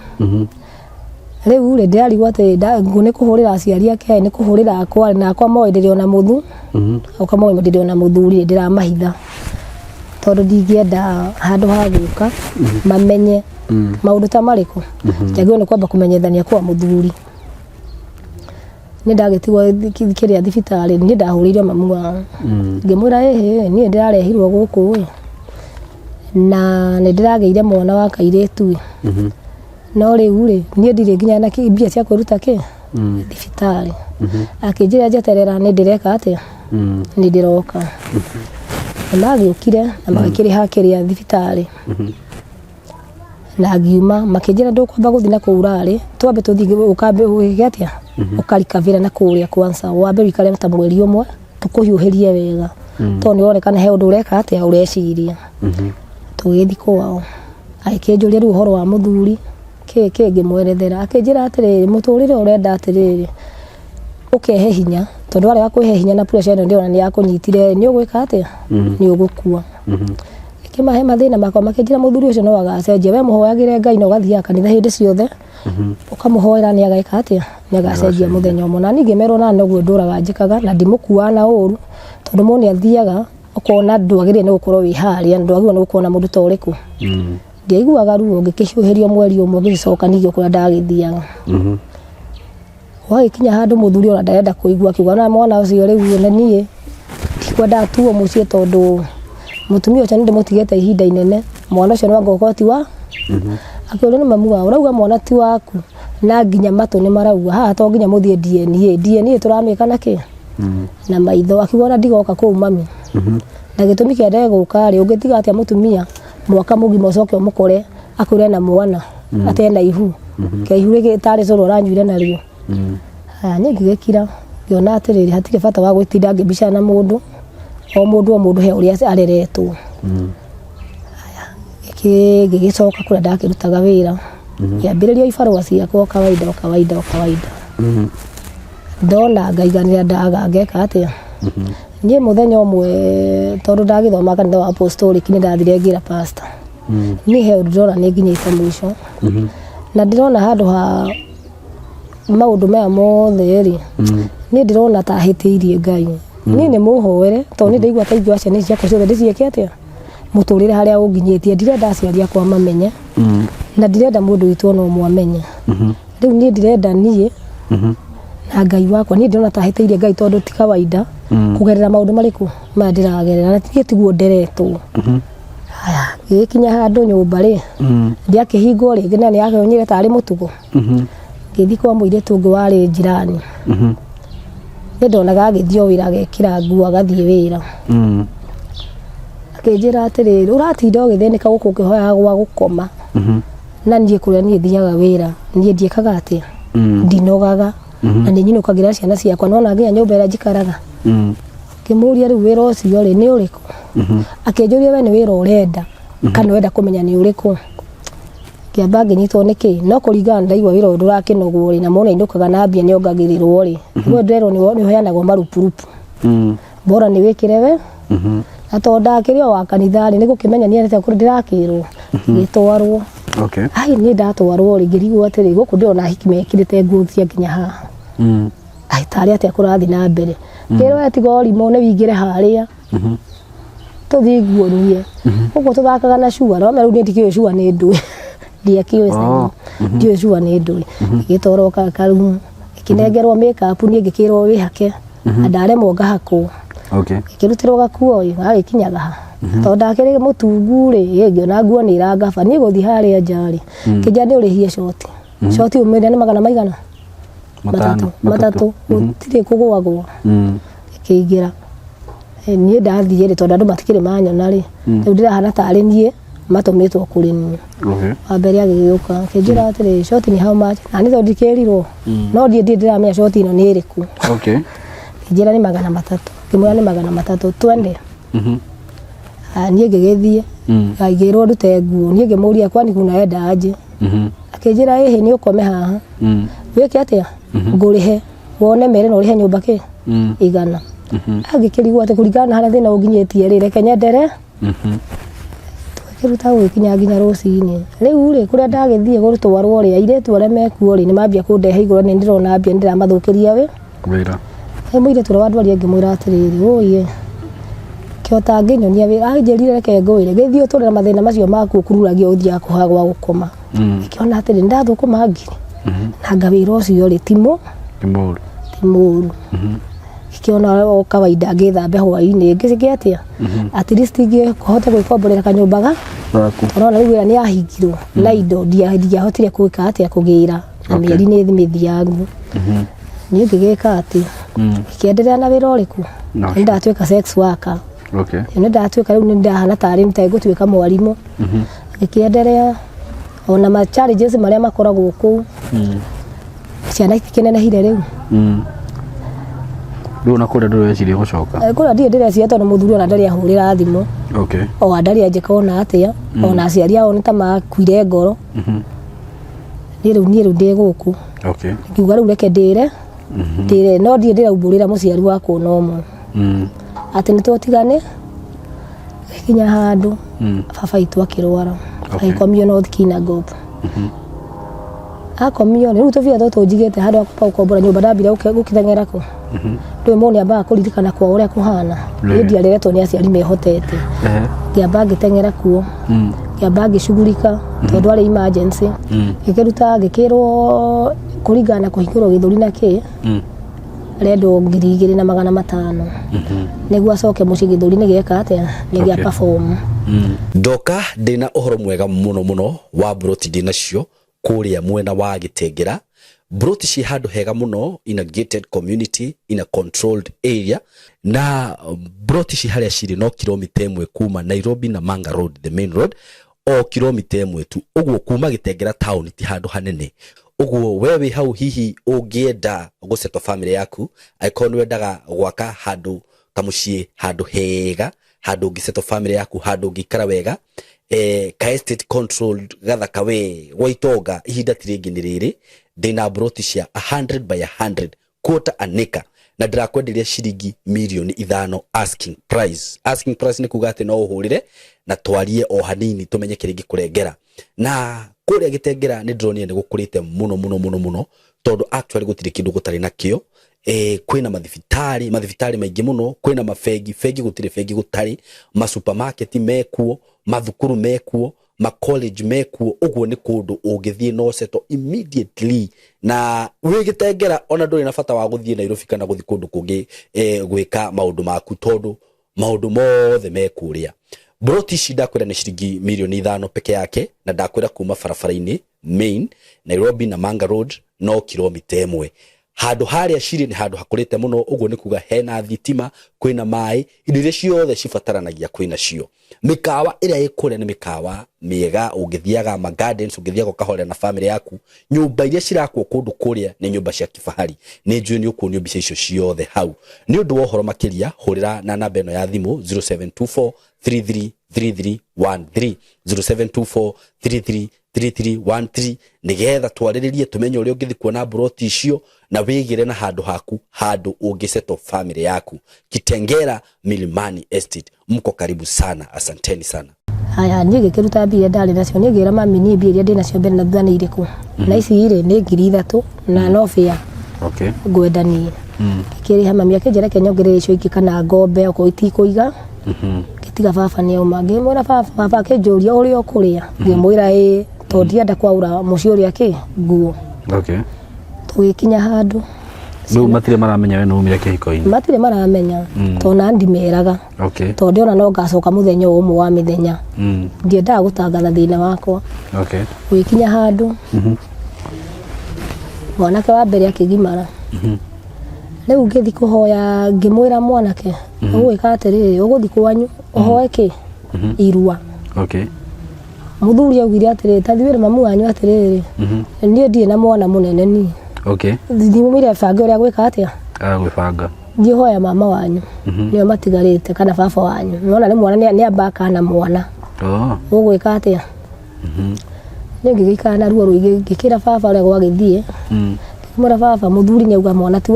[SPEAKER 1] rĩu rĩ, ndĩrarigwo atĩ nĩ kũhũrĩra aciari ake, nĩ kũhũrĩra akwa, na akwa moĩ ndĩrĩ ona mũthu, akwa moĩ ndĩrĩ ona mũthuri. Ndĩramahitha tondũ ndingĩenda handũ ha gũka mamenye maũndũ ta marĩkũ. Njagĩrĩirwo nĩ kwamba kũmenyithania kwa mũthuri. Nĩ ndagĩtigwo kĩrĩa thibitarĩ, niĩ ndahũrĩire mamu wao, ngĩmwĩra, "Ĩhĩ, niĩ ndĩrarehirwo gũkũ ĩ, na nĩ ndĩragĩire mwana wa kairĩtu ĩ, no rĩu rĩ, niĩ ndirĩ nginya na mbia cia kwĩruta kĩ thibitarĩ." Akĩnjĩra njeterera, nĩ ndĩreka atĩa, nĩ ndĩroka. Nĩ magĩũkire na magĩkĩrĩha kĩrĩa thibitarĩ, na ngiuma. Makĩnjĩra, "Ndũkwamba gũthiĩ na kũu ũrarĩ, twambe tũthiĩ ũkambe ũgĩke atĩa, ũkarikavĩra na kũrĩa kwanza, wambe wĩikare ta mweri ũmwe, tũkũhiũhĩrie wega, tondũ nĩ ũronekana he ũndũ ũreka atĩa, ũreciria." Tũgĩthiĩ kwao, agĩkĩnjũria rĩu ũhoro wa mũthuri kĩ kĩ, ngĩmwerethera. Akĩnjĩra atĩrĩrĩ, "Mũtũrĩre ũrenda atĩrĩrĩ, ũkehe hinya, tondũ warega kwĩhe hinya na pressure ĩno ndĩrona nĩ yakũnyitire, nĩ ũgwĩka atĩa, nĩ ũgũkua." Ngĩmahe mathĩna makwa, makĩnjĩra mũthuri ũcio no agacenjia, we mũhoyagĩre Ngai na ũgathiaga kanitha hĩndĩ ciothe, ũkamũhoera nĩ ageka atĩa, nĩ agacenjia mũthenya ũmwe. Na niĩ ngĩmerwo na noguo ndũraga njĩkaga na ndimũkuaga na ũru, tondũ mũndũ nĩ athiaga ũkona ndwagĩrĩire nĩ gũkorwo wĩ harĩa, ndwagĩrĩirwo nĩ gũkorwo na mũndũ ta ũrĩkũ. Ndiaiguaga ruo, ngĩkĩhiũhĩrio mweri ũmwe, ngĩgĩcoka ningĩ o kũrĩa ndagĩthiaga. Gwagĩkinya handũ mũthuri ona ndarenda kũigua, akiuga na mwana ũcio rĩu na niĩ ndikwenda atuo mũciĩ tondũ mũtumia ũcio nĩ ndĩmũtigĩte ihinda inene, mwana ũcio no anga ũkorwo ti wa. Akĩũrio nĩ mamu wao, ũrauga mwana ti waku na nginya matũ nĩ marauga haha to nginya mũthiĩ DNA, DNA tũramĩka na kĩ? Na maitho. Akiuga ona ndigoka kũu mami. Na gĩtũmi kĩa ndegũka rĩ, ũngĩtiga atĩa mũtumia mwaka mũgima ũcoke ũmũkore akwĩre na mwana atena ihu, ke ihu rĩngĩ tarĩ cũrũ aranyuire narĩo. Haya, niĩ ngĩgĩkira, ngĩona atĩrĩrĩ, hatirĩ bata wa gwĩtinda ngĩbicana na mũndũ, o mũndũ o mũndũ he ũrĩa areretwo. Haya, ngĩgĩcoka kũrĩa ndakĩrutaga wĩra, ngĩambĩrĩria ibarũa ciakwa o kawaida o kawaida o kawaida. Ndona ngaiganĩra, ndaga ngeka atĩa. Niĩ mũthenya ũmwe tondũ ndagĩthoma kanitha wa Apostolic, nĩ ndathire ngĩra pastor, niĩ he ũndũ ndĩrona nĩ nginyĩte mũico na ndĩrona handũ ha maũndũ maya mothe rĩ, niĩ ndĩrona ta hĩtĩirie Ngai. Niĩ nĩ mũhoere tondũ nĩ ndaigua ta ingĩoya ciana ici ciakwa ciothe ndĩciĩke atĩa mũtũrĩre harĩa ũnginyĩtie, ndirenda aciari akwa mamenye na ndirenda mũndũ witũ ona ũmwe amenye. Rĩu niĩ ndĩrenda niĩ na Ngai wakwa, niĩ ndĩrona ta hĩtĩirie Ngai tondũ ti kawaida kũgerera maũndũ marĩkũ maya ndĩragerera, na niĩ tiguo nderetwo. Haya, gĩgĩkinya handũ nyũmba rĩ, ndiakĩhingwo rĩngĩ na nĩyakĩonyire tarĩ mũtugo. Ngĩthiĩ kwa mũirĩtu ũngĩ warĩ njirani. Nĩ ndonaga agĩthiĩ o wĩra, agekĩra nguo agathiĩ wĩra. Akĩnjĩra atĩrĩrĩ, ũratinda ũgĩthĩnĩka gũkũ ũkĩhoyaga gwa gũkoma, na niĩ kũrĩa niĩ thiaga wĩra, niĩ ndiĩkaga atĩa, ndinogaga na nĩ nyinũkagĩra ciana ciakwa, nona nginya nyũmba ĩrĩa njikaraga. Ngĩmũria, rĩu wĩra ũcio rĩ, nĩ ũrĩkũ? Akĩnjũria, we nĩ wĩra ũrenda kana ũrenda kũmenya nĩ ũrĩkũ? Ngĩamba ngĩnyitwo nĩ kĩ, no kũringana ndaigua wĩra ũyũ ndũrakĩnogwo rĩ, na mũndũ ainũkaga na mbia nĩongagĩrĩrwo rĩ, we ndĩrerwo nĩ ũheanagwo marupurupu, bora nĩ wĩkĩre we. Na tondũ ndakĩrĩ o wa kanitha rĩ, nĩ gũkĩmenya nĩ atĩa kũrĩa ndĩrakĩrwo, ngĩtwarwo. Ai, niĩ ndatwarwo rĩ, ngĩrigwo atĩrĩ, gũkũ ndĩrona ahiki mekĩrĩte nguo cia nginya haha. Ai, tarĩ atĩa kũrathiĩ na mbere? Ngĩrwo we tiga ũrimũ, nĩ wĩingĩre harĩa tũthiĩ nguonie ũguo tũthakaga na cua. No rĩu niĩ ndikĩũĩ cua nĩ ndũĩ, ndiakĩũĩ.
[SPEAKER 3] Oh.
[SPEAKER 1] Ndiũĩ cua nĩ ndũĩ. Ngĩtwarwo karumu, ngĩkĩnengerwo makeup, niĩ ngĩkĩrwo wĩhake na ndaremwo ngahakwo. Ngĩkĩrutĩrwo gakuo ĩ gagĩkinyaga ha, tondũ ndakĩrĩ mũtungu rĩ, ĩ ngĩona nguo nĩ irangaba. Niĩ gũthiĩ harĩa nja rĩ, kĩnja nĩ ũrĩhie coti coti umĩrĩa nĩ magana maigana?
[SPEAKER 3] Matano.
[SPEAKER 1] Matatũ, gũtirĩ kũgwagwo. Ngĩkĩingĩra. Niĩ ndathiĩ rĩ, tondũ andũ matikĩrĩ manyona rĩ, rĩu ndĩrahana tarĩ niĩ matũmĩtwo kũrĩ niĩ. Wa mbere agĩgĩũka akĩnjĩra atĩrĩ, shoti ni how much? Na niĩ tondũ ndikĩrirwo, no ndiĩ ndirĩ ndĩramenya shoti ĩno nĩ ĩrĩkũ. Ngĩnjĩra nĩ 300. Ngĩmwĩra nĩ 300, twende. Ah, niĩ ngĩgĩthiĩ, ngĩrwo ndute nguo. Niĩ ngĩmũria, kwani kunaenda aje? Akĩnjĩra, ĩhĩ, nĩ ũkome haha, wĩke atĩa, ngũrĩhe wone mere na ũrĩhe nyũmba kĩ 100. Angĩkĩrigwo atĩ kũringana na harĩa thĩna ũnginyĩtie rĩ, reke nyendere. Twakĩruta gũgĩkinya nginya rũcinĩ. Rĩu rĩ, kũrĩa ndagĩthiĩ gũtwarwo rĩ, airĩtu arĩa mekuo rĩ, nĩ mambia kũndehe igũrũ, nĩ ndĩrona mbia, nĩ ndĩramathũkĩria wĩ
[SPEAKER 3] Wĩra.
[SPEAKER 1] He mũirĩtu ũrĩa wandwaria, ngĩmwĩra atĩrĩrĩ, ũyĩ kĩo tangĩnyonia wĩra, anjĩrire reke ngwĩre, gĩthiĩ ũtũre na mathĩna macio maku ũkururagia, ũthiaga kũhoya gwa gũkoma. Ngĩkĩona atĩrĩ, nĩ ndathũkũma ngiri na nga wĩra ũcio rĩ, ti mũ
[SPEAKER 3] Ti mũru.
[SPEAKER 1] Ti mũru. Ngĩkĩona o kawaida ngĩthambe hwainĩ, ngĩke atĩa, at least ngĩhote gwĩkomborera kanyũmba ga
[SPEAKER 3] Gaku.
[SPEAKER 1] Ũrona rĩu wĩra nĩ yahingirwo na indo ndiahotire gwĩka atĩa, kũgĩra na mĩeri nĩ mĩthiangu. Niĩ ngĩgĩka atĩ ngĩenderea na wĩra ũrĩkũ?
[SPEAKER 3] No.
[SPEAKER 1] Nĩ ndatuĩka sex worker. Nĩ ndatuĩka, rĩu nĩ ndahana tarĩ nĩ ngũtuĩka mwarimũ. Ngĩkĩenderea ona ma challenges marĩa makoragwo kũu, ciana itikĩnenehire rĩu.
[SPEAKER 3] Rĩu ona kũrĩa ndũreciria gũcoka?
[SPEAKER 1] Kũrĩa ndirĩ ndĩreciria, tondũ mũthuri ona ndarĩ ahũrĩra thimũ, o ndarĩ anjĩka ona atĩa, ona aciari ao nĩ ta makuire ngoro. Niĩ rĩu ndĩ gũkũ. Ngiuga rĩu reke ndĩre ndĩre, no ndirĩ ndĩraumbũrĩra mũciari wakwa ona ũmwe atĩ nĩ tũtigane. Gĩkinya handũ baba itũ akĩrwara, agĩkomio North Kinangop. Akomio rĩu tũbia tũtũ njigĩte handũ ha kwamba gũkombora nyũmba, ndambire gũkĩteng'era kũ rĩu mũndũ nĩambaga kũririkana kwao ũrĩa kũhana. Niĩ ndiareretwo nĩ aciari mehotete. Ngĩamba ngĩteng'era kuo, ngĩamba ngĩcugurika tondũ arĩ emergency. Ngĩkĩruta, ngĩkĩrwo kũringana na kũhingũrwo gĩthũri na kĩ, arendwo 2500 nĩguo acoke mũciĩ. Gĩthũri nĩ gĩeka atĩa? Nĩ gĩa perform.
[SPEAKER 3] Ndoka ndĩna ũhoro mwega mũno mũno wa mburoti ndĩnacio kũrĩa mwena wa Gĩtengera. Mburoti ciĩ handũ hega mũno, in a gated community, in a controlled area, na mburoti ci harĩa cirĩ no kilomita 1 kuma Nairobi Namanga Road, the main road, o kilomita 1 tu. Ũguo kuma Gĩtengera town ti handũ hanene. Ũguo we wĩ hau, hihi ũngĩenda gũsettle family yaku, angĩkorwo nĩ wendaga gwaka handũ kamũciĩ, handũ hega, handũ ũngĩsettle family yaku, handũ ũngĩikara wega, ka estate controlled gathaka we gwa itonga, ihinda ti rĩngĩ nĩ rĩrĩ. Ndĩna mburoti cia 100 by 100, quarter an acre, na ndĩrakwenderia ciringi mirioni 5 asking price. Asking price nĩ kuga atĩ no ũhũrĩre na twarie o hanini tũmenye kĩrĩa ingĩkũrengera. Na kũrĩa Gĩtengera nĩ ndĩronire nĩ gũkũrĩte mũno mũno mũno mũno, tondũ actually gũtirĩ kĩndũ gũtarĩ nakĩo. Kwĩna mathibitarĩ, mathibitarĩ maingĩ mũno, kwĩna mabengi, bengi gũtirĩ bengi gũtarĩ, masupermarket mekuo, mathukuru mekuo, ma college mekuo. Ũguo nĩ kũndũ ũngĩthiĩ no settle immediately na wĩ Gĩtengera, ona ndũrĩ na bata wa gũthiĩ Nairobi kana gũthiĩ kũndũ kũngĩ gwĩka maũndũ maku, tondũ maũndũ mothe me kũrĩa. Mburoti ici ndakwĩra nĩ ciringi mirioni 5 peke yake, na ndakwĩra kuma barabara-inĩ main Nairobi Namanga Road no kilomita 1. Handũ harĩa cirĩ nĩ handũ hakũrĩte mũno. Ũguo nĩ kuga hena thitima, kwĩna maĩ, indo iria ciothe cibataranagia kwĩna cio. Mĩkawa ĩrĩa ĩ kũrĩa nĩ mĩkawa mĩega, ũngĩthiaga ma gardens, ũngĩthiaga ũkahorera na family yaku. Nyũmba iria cirakwo kũndũ kũrĩa nĩ nyũmba cia kifahari. Nĩ njũĩ nĩ ũkuonio mbica icio ciothe hau. Nĩ ũndũ wa ũhoro makĩria, hũrĩra na namba ĩno ya thimũ, 0724 333313, 0724 333313, nĩgetha twarĩrĩrie tũmenye ũrĩa ũngĩthiĩ kuona mburoti icio na wĩgĩre na handũ haku, handũ ũngĩsettle family yaku. Kitengera Milimani Estate, mko karibu sana, asanteni sana.
[SPEAKER 1] Haya, niĩ ngĩkĩruta mbia iria ndarĩ nacio. Niĩ ngĩra mami, niĩ mbia iria ndĩ nacio mbere na thutha nĩ irĩkũ? Na ici rĩ, nĩ 3000 na no bĩa ngwenda niĩ. Ngĩkĩrĩha. Mami akĩnjĩra reke nyongerere icio ingĩ kana ngombe okorwo itikũiga. Ngĩtiga baba nĩ auma. Ngĩmwĩra baba, baba akĩnjũria, ũrĩa ũkũrĩa? Ngĩmwĩra ĩĩ, tondũ ndienda kwaura mũciĩ ũrĩa kĩ nguo. Tũgĩkinya handũ.
[SPEAKER 3] Rĩu matirĩ maramenya we nĩ umire kĩhiko-inĩ?
[SPEAKER 1] Matirĩ maramenya, tondũ na ndimeraga, tondũ ndĩona no ngacoka mũthenya o ũmwe wa mĩthenya. Ndiendaga gũtangatha thĩna wakwa. Gũgĩkinya handũ mwanake wa mbere akĩgimara. Rĩu ngĩthi kũhoya, ngĩmwĩra mwanake, ũgwĩka atĩrĩrĩ, ũgũthi kwanyu ũhoe kĩ irua. Mũthuri augire atĩrĩrĩ, ta thiĩ wĩre mamu wanyu atĩrĩrĩ, niĩ ndirĩ na mwana mũnene niĩ. Thimũmĩre bange ũrĩa gwĩka atĩa.
[SPEAKER 3] Agwĩbanga.
[SPEAKER 1] Thiĩ hoya mama wanyu, nĩo matigarĩte, kana baba wanyu. Nona nĩ mwana nĩ amba akana mwana. Ũgwĩka atĩa? Niĩ ngĩgĩikara na ruo rũingĩ. Ngĩkĩra baba ũrĩa gwagĩthiĩ. Ngĩmwĩra, baba, mũthuri nĩ auga mwana ti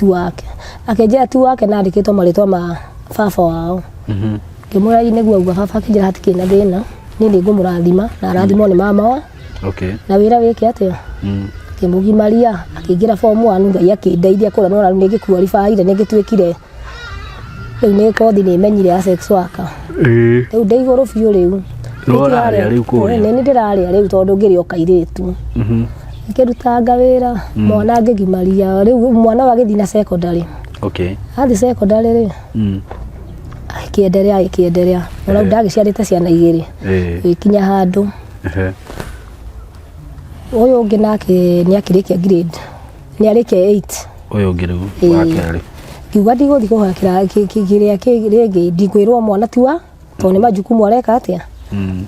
[SPEAKER 1] wake. Akĩnjĩra ti wake na andĩkĩtwo marĩtwa ma baba wao. Ngĩmwĩra ĩ nĩguo auga. Baba akĩnjĩra hatikĩrĩ na thĩna, niĩ nĩ ngũmũrathima na arathimwo nĩ mama wa na wĩra wĩke atĩa. Ngĩmũgimaria akĩingĩra form 1. Ngai akĩndeithia kũrĩa, nona rĩu nĩ ngĩkuaribaire, nĩ ngĩtuĩkire rĩu nĩ kothi nĩ menyire ya sex worker. Rĩu ndĩ igũrũ biũ rĩu.
[SPEAKER 3] Nĩ ũrarĩa rĩu kũrĩa?
[SPEAKER 1] Nĩ ndĩrarĩa rĩu, tondũ ngĩrĩ o kairĩtu. Ngĩrutanga wĩra, mwana ngĩgimaria. Rĩu mwana ũyũ agĩthiĩ na secondary. Athiĩ secondary rĩ, agĩkĩenderea, agĩkĩenderea. Ona rĩu ndagĩciarĩte ciana igĩrĩ. Gĩkinya handũ ũyũ ũngĩ nake nĩ akĩrĩkia grade, nĩ arĩkia 8.
[SPEAKER 3] Ũyũ ũngĩ rĩu?
[SPEAKER 1] Ĩĩ.
[SPEAKER 3] Wa kerĩ.
[SPEAKER 1] Ngiuga ndigũthiĩ kũhoya kĩrĩa rĩngĩ, ndikwĩrwo mwana tiwa, tondũ nĩ majukumu areka atĩa,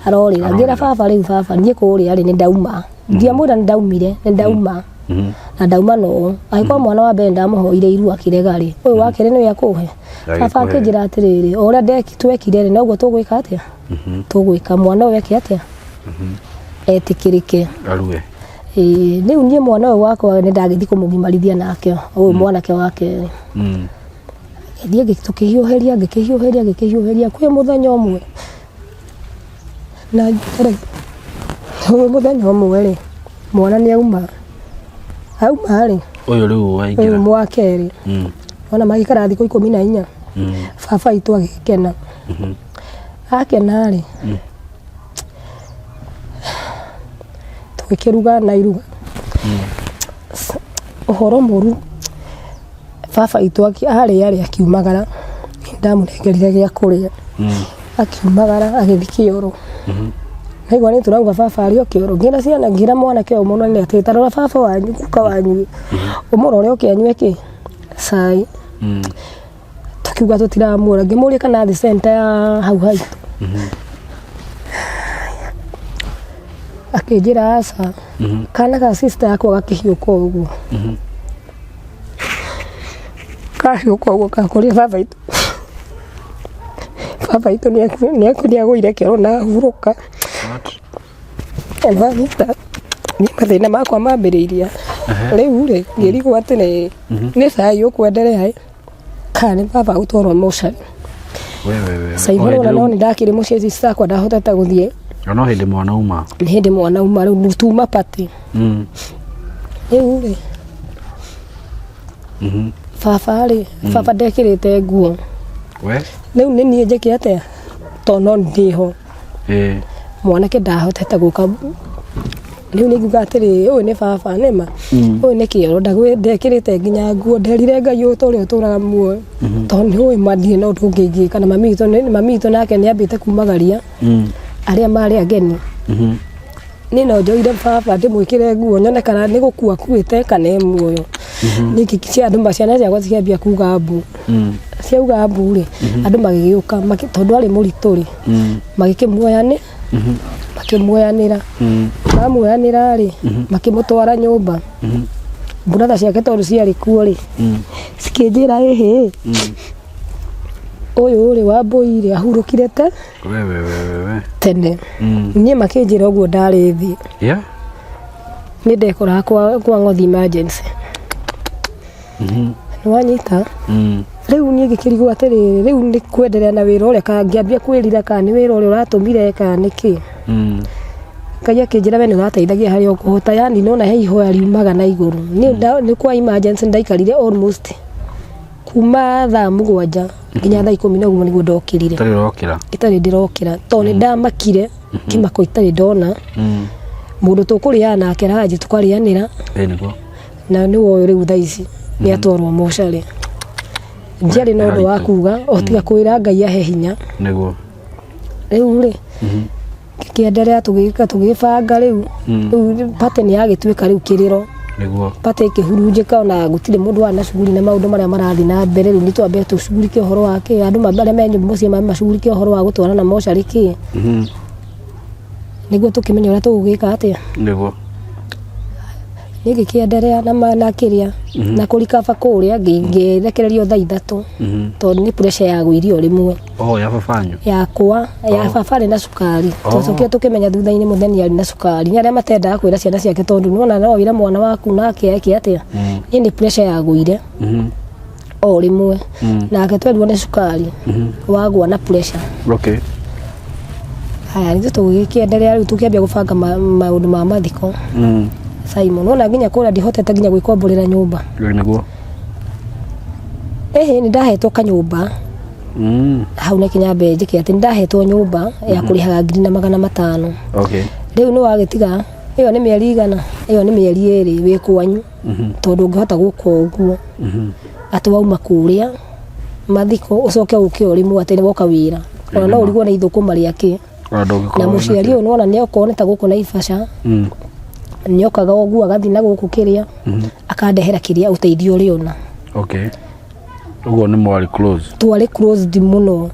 [SPEAKER 1] arorĩra. Ngĩra baba, rĩu baba, niĩ kũrĩa rĩ, nĩ ndauma. Ndiamwĩra nĩ ndaumire, nĩ ndauma na ndauma no angĩkorwo mwana wa mbere ndamũhoire irua akĩrega rĩ, ũyũ wa kerĩ nĩwe akũhe. Baba
[SPEAKER 3] Agĩkũhe.
[SPEAKER 1] akĩnjĩra atĩrĩrĩ, o ũrĩa twekire rĩ, noguo tũgwĩka atĩa, tũgwĩka mwana ũyũ eke atĩa, etĩkĩrĩke.
[SPEAKER 3] Arue.
[SPEAKER 1] Ĩĩ, rĩu niĩ mwana ũyũ wakwa nĩ ndagĩthiĩ kũmũgimarithia nake, ũyũ mwanake wa kerĩ. Ngĩthiĩ tũkĩhiũhĩria, ngĩkĩhiũhĩria, ngĩkĩhiũhĩria kwĩ mũthenya ũmwe na kwĩ mũthenya ũmwe rĩ, mwana nĩ auma, auma rĩ,
[SPEAKER 3] Ũyũ rĩu
[SPEAKER 1] ũyũ
[SPEAKER 3] waingĩra.
[SPEAKER 1] wa kerĩ, ona magĩikara thikũ 14, baba witũ agĩkena. Akena rĩ, tũgĩkĩruga na iruga. Ũhoro mũru baba witũ arĩa rĩ akiumagara, nĩndamũnengerire gĩa kũrĩa, akiumagara agĩthiĩ kĩoro. Naigua nĩ tũrauga baba arĩ o kĩoro, ngĩra ciana, ngĩra mwanake ũyũ mũnene atĩrĩ, ta rora baba wanyu, guka wanyu, ũmũrore oke anyue kĩ, cai. Tũkiuga tũtiramuona, ngĩmũria kana athiĩ center ya hau haitũ. Akĩnjĩra aca, kana ga sister yakwa gakĩhiũka o ũguo. Kahiũka ũguo gakorire baba witũ, baba witũ nĩagũire kĩoro na ahurũka. Nĩwanyita, niĩ mathĩna makwa mambĩrĩirie rĩu rĩ, ngĩrigwo atĩrĩrĩ, nĩ cai ũkwenderea ĩ, kana nĩ baba gũtwarwo mocarĩ.
[SPEAKER 3] We we we.
[SPEAKER 1] Simon ona no nĩ ndakĩrĩ mũciĩ sister akwa ndahotete gũthiĩ.
[SPEAKER 3] No hĩndĩ mwana uma.
[SPEAKER 1] Nĩ hĩndĩ mwana uma rĩu tuma party. Rĩu rĩ, baba rĩ, baba ndekĩrĩte nguo.
[SPEAKER 3] We?
[SPEAKER 1] Rĩu nĩ niĩ njĩke atĩa? Tondũ no ndĩho. Mwanake ndahotete gũka. Rĩu nĩ nguga atĩrĩrĩ, ũyũ nĩ baba nĩma, ũyũ nĩ kĩoro, ndekĩrĩte nginya nguo, nderire Ngai ũyũ ta ũrĩa ũtũraga muoyo, tondũ nĩ ũĩ ma ndirĩ na ũndũ ũngĩ ingĩka, na mami witũ nake nĩ ambĩte kumagaria arĩa marĩ ageni. Niĩ no njoire baba ndĩmwĩkĩre nguo nyone kana nĩ gũkua akuĩte kana e muoyo. Ningĩ andũ ciana ciakwa cikĩambia kuga mbu. Ciauga mbu rĩ, andũ magĩgĩũka tondũ arĩ mũritũ rĩ, magĩkĩmuoya makĩmuoyanĩra. Mamuoyanĩra rĩ, makĩmũtwara nyũmba. Brother ciake tondũ ciarĩ kuo rĩ, cikĩnjĩra ĩhĩ, ũyũ rĩ Wambũi rĩ ahurũkire te
[SPEAKER 3] We we we we we.
[SPEAKER 1] tene. Niĩ makĩnjĩra ũguo ndarĩ thĩ. Nĩ ndekoraga kwa Ng'othi emergency. Nĩwanyita? Rĩu niĩ ngĩkĩrigwo atĩrĩrĩ, rĩu nĩ kwenderea na wĩra ũrĩa kana ngĩambia kwĩrira kana nĩ wĩra ũrĩa ũratũmire kana nĩkĩ. Ngai akĩnjĩra we nĩ ũrateithagia harĩa ũkũhota, yani nĩwona he ihoya riumaga na igũrũ. Niĩ nĩ kwa emergency ndaikarire almost kuma thaa 7 nginya thaa 10 na ũguo nĩguo ndokĩrire.
[SPEAKER 3] Itarĩ ũrokĩra.
[SPEAKER 1] Itarĩ ndĩrokĩra tondũ nĩ ndamakire kĩmako itarĩ ndona. Mũndũ tũkũrĩaga nake ranji tũkarĩanĩra.
[SPEAKER 3] Ĩĩ nĩguo.
[SPEAKER 1] Na nĩwe ũyũ rĩu thaa ici nĩ atwarwo mocarĩ. Ndiarĩ na ũndũ wa kuga o tiga kwĩra Ngai ahe hinya.
[SPEAKER 3] Nĩguo.
[SPEAKER 1] Rĩu rĩ, ngĩkĩenderea tũgĩka tũgĩbanga rĩu. Rĩu party nĩ yagĩtuĩka rĩu kĩrĩro.
[SPEAKER 3] Nĩguo.
[SPEAKER 1] Party ĩkĩhurunjĩka ona gũtirĩ mũndũ warĩ na shughuli na maũndũ marĩa marathiĩ na mbere. Rĩu nĩ twambe tũcugurike ũhoro wa kĩ, andũ arĩa me mũciĩ macugurike ũhoro wa gũtwarana mocarĩ kĩ. Nĩguo tũkĩmenye ũrĩa tũgũgĩka atĩa.
[SPEAKER 3] Nĩguo.
[SPEAKER 1] Niĩ ngĩkĩenderea na kĩrĩa na kũrikaba kũrĩa ngĩrekererio thaa 3 tondũ nĩ pressure yagũire o rĩmwe.
[SPEAKER 3] Oh, ya baba wanyu?
[SPEAKER 1] Yakwa, ya baba arĩ na cukari. Twacokire tũkĩmenya thutha-inĩ mũthenya arĩ na cukari. Nĩ arĩa matendaga kwĩra ciana ciake tondũ nĩwona no wĩre mwana waku nake eke atĩa. Niĩ nĩ pressure yagũire o rĩmwe. Nake twerirwo nĩ cukari wagwa na pressure. Haya, ithuĩ tũgĩkĩenderea rĩu tũkĩambia gũbanga maũndũ ma mathiko. Simon, wona nginya kũrĩa ndihotete nginya gwĩkomborera nyũmba.
[SPEAKER 3] Ĩĩ nĩguo.
[SPEAKER 1] Ĩhĩ, nĩ ndahetwo kanyũmba. Hau nĩ kinya mbe njĩke atĩ nĩ ndahetwo nyũmba ya kũrĩhaga 1500. Rĩu nĩ wagĩtiga, ĩyo nĩ mĩeri igana, ĩyo nĩ mĩeri 2 wĩ kwanyu. Tondũ ũngĩhota gũka ũguo. Atĩ wauma kũrĩa mathiko ũcoke ũke o rĩmwe atĩ nĩ woka wĩra. Ona no ũrigwo nĩ ithũkũma rĩa kĩ. Na mũciari ũyũ nĩwona nĩ okorwo nĩ ta gũkũ Naivasha, nĩokaga ũguo agathiĩ na gũkũ kĩrĩa, akandehera kĩrĩa ũteithio ũrĩa ona.
[SPEAKER 3] Ũguo nĩ mwarĩ close.
[SPEAKER 1] Twarĩ closed mũno.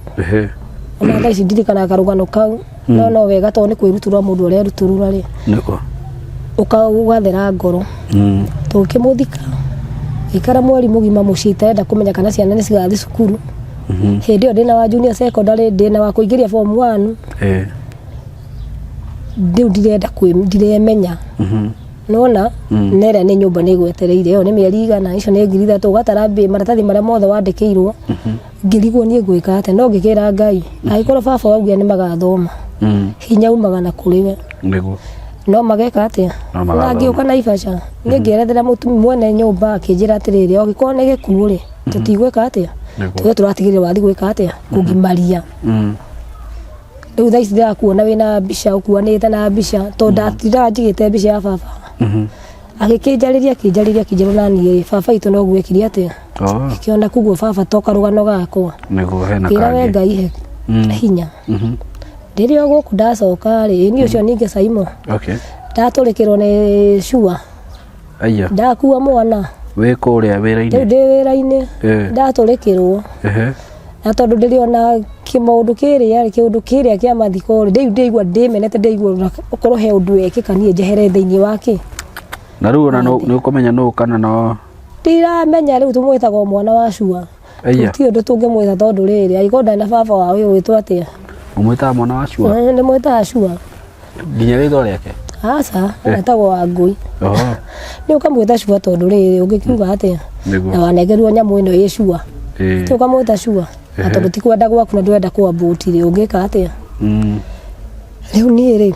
[SPEAKER 1] Ona thaa ici ndirikanaga karũgano kau, no wega tondũ nĩ kwĩruturũra mũndũ areruturũra rĩ.
[SPEAKER 3] Nĩguo.
[SPEAKER 1] Ũgathera ngoro. Tũgĩkĩmũthika, ngĩikara mweri mũgima mũciĩ itarenda kũmenya kana ciana nĩ cigathiĩ cukuru. Hĩndĩ ĩyo ndĩna wa junior secondary, ndĩna wa kũingĩria form 1. Rĩu ndirenda ndiremenya. Nona nera nĩ nyũmba nĩ gwetereire ĩyo nĩ mĩeri igana, icio nĩ 3,000, ũgatara mbĩ maratathi marĩa mothe wandĩkĩirwo. Ngĩrigwo niĩ ngwĩka atĩa, no ngĩkĩra Ngai angĩkorwo baba waugia nĩ magathoma, hinya umaga na kũrĩ we. No mageka atĩa?
[SPEAKER 3] No magathoma.
[SPEAKER 1] Na ngĩũka Naivasha niĩ ngĩerethera mũtumi mwene nyũmba, akĩnjĩra atĩrĩrĩ, angĩkorwo nĩ gĩkuũ rĩ, tũtigwĩka atĩa? Tũge tũratigĩrĩra wathiĩ gwĩka atĩa, kũgimaria. Rĩu thaa ici ndĩrakuona wĩna mbica, ũkuanĩte na mbica, tondũ ndatindaga njigĩte mbica ya baba. Agĩkĩnjarĩria, akĩnjarĩria, akĩnjĩra ona niĩ rĩ, baba witũ noguo ekire atĩa. Ngĩkĩona koguo baba to karũgano gakwa.
[SPEAKER 3] Nĩguo hena
[SPEAKER 1] Ngĩra we
[SPEAKER 3] kangĩ.
[SPEAKER 1] Ngai he hinya. Rĩrĩa o gũkũ ndacoka rĩ, niĩ ũcio ningĩ Saimo ndatũrĩkĩrwo nĩ cua.
[SPEAKER 3] Aya.
[SPEAKER 1] Ndakua mwana.
[SPEAKER 3] Wĩ kũrĩa
[SPEAKER 1] Rĩu
[SPEAKER 3] wĩra-inĩ?
[SPEAKER 1] ndĩ wĩra-inĩ. Ndatũrĩkĩrwo. Na tondũ ndĩrĩ ona kĩmaũndũ kĩrĩa rĩ, kĩũndũ kĩrĩa kĩa mathiko rĩ, rĩu ndĩigua ndĩmenete, ndĩigua okorwo he ũndũ wekĩka niĩ njehere thĩinĩ wa kĩ.
[SPEAKER 3] Na rĩu ona nĩ ũkũmenya nũ kana no?
[SPEAKER 1] Ndiramenya, rĩu tũmwĩtaga o mwana wa cua.
[SPEAKER 3] Aya.
[SPEAKER 1] Gũtirĩ ũndũ tũngĩmwĩta tondũ rĩrĩ, angĩkorwo ndarĩ na baba wao ĩgwĩtwo atĩa?
[SPEAKER 3] Ũmwĩtaga mwana wa cua?
[SPEAKER 1] Ndĩmwĩtaga cua.
[SPEAKER 3] Nginya rĩtwa rĩake?
[SPEAKER 1] Aca, etagwo Wangũi. Nĩ ũkamwĩta cua tondũ rĩrĩ, ũngĩkiuga atĩa? Na wanengerwo nyamũ ĩno ĩ cua. Ti ũkamwĩta cua? Na tondũ ti kwenda gwaku na ndũrenda kwambũti rĩ, ũngĩka atĩa? Rĩu niĩ rĩ,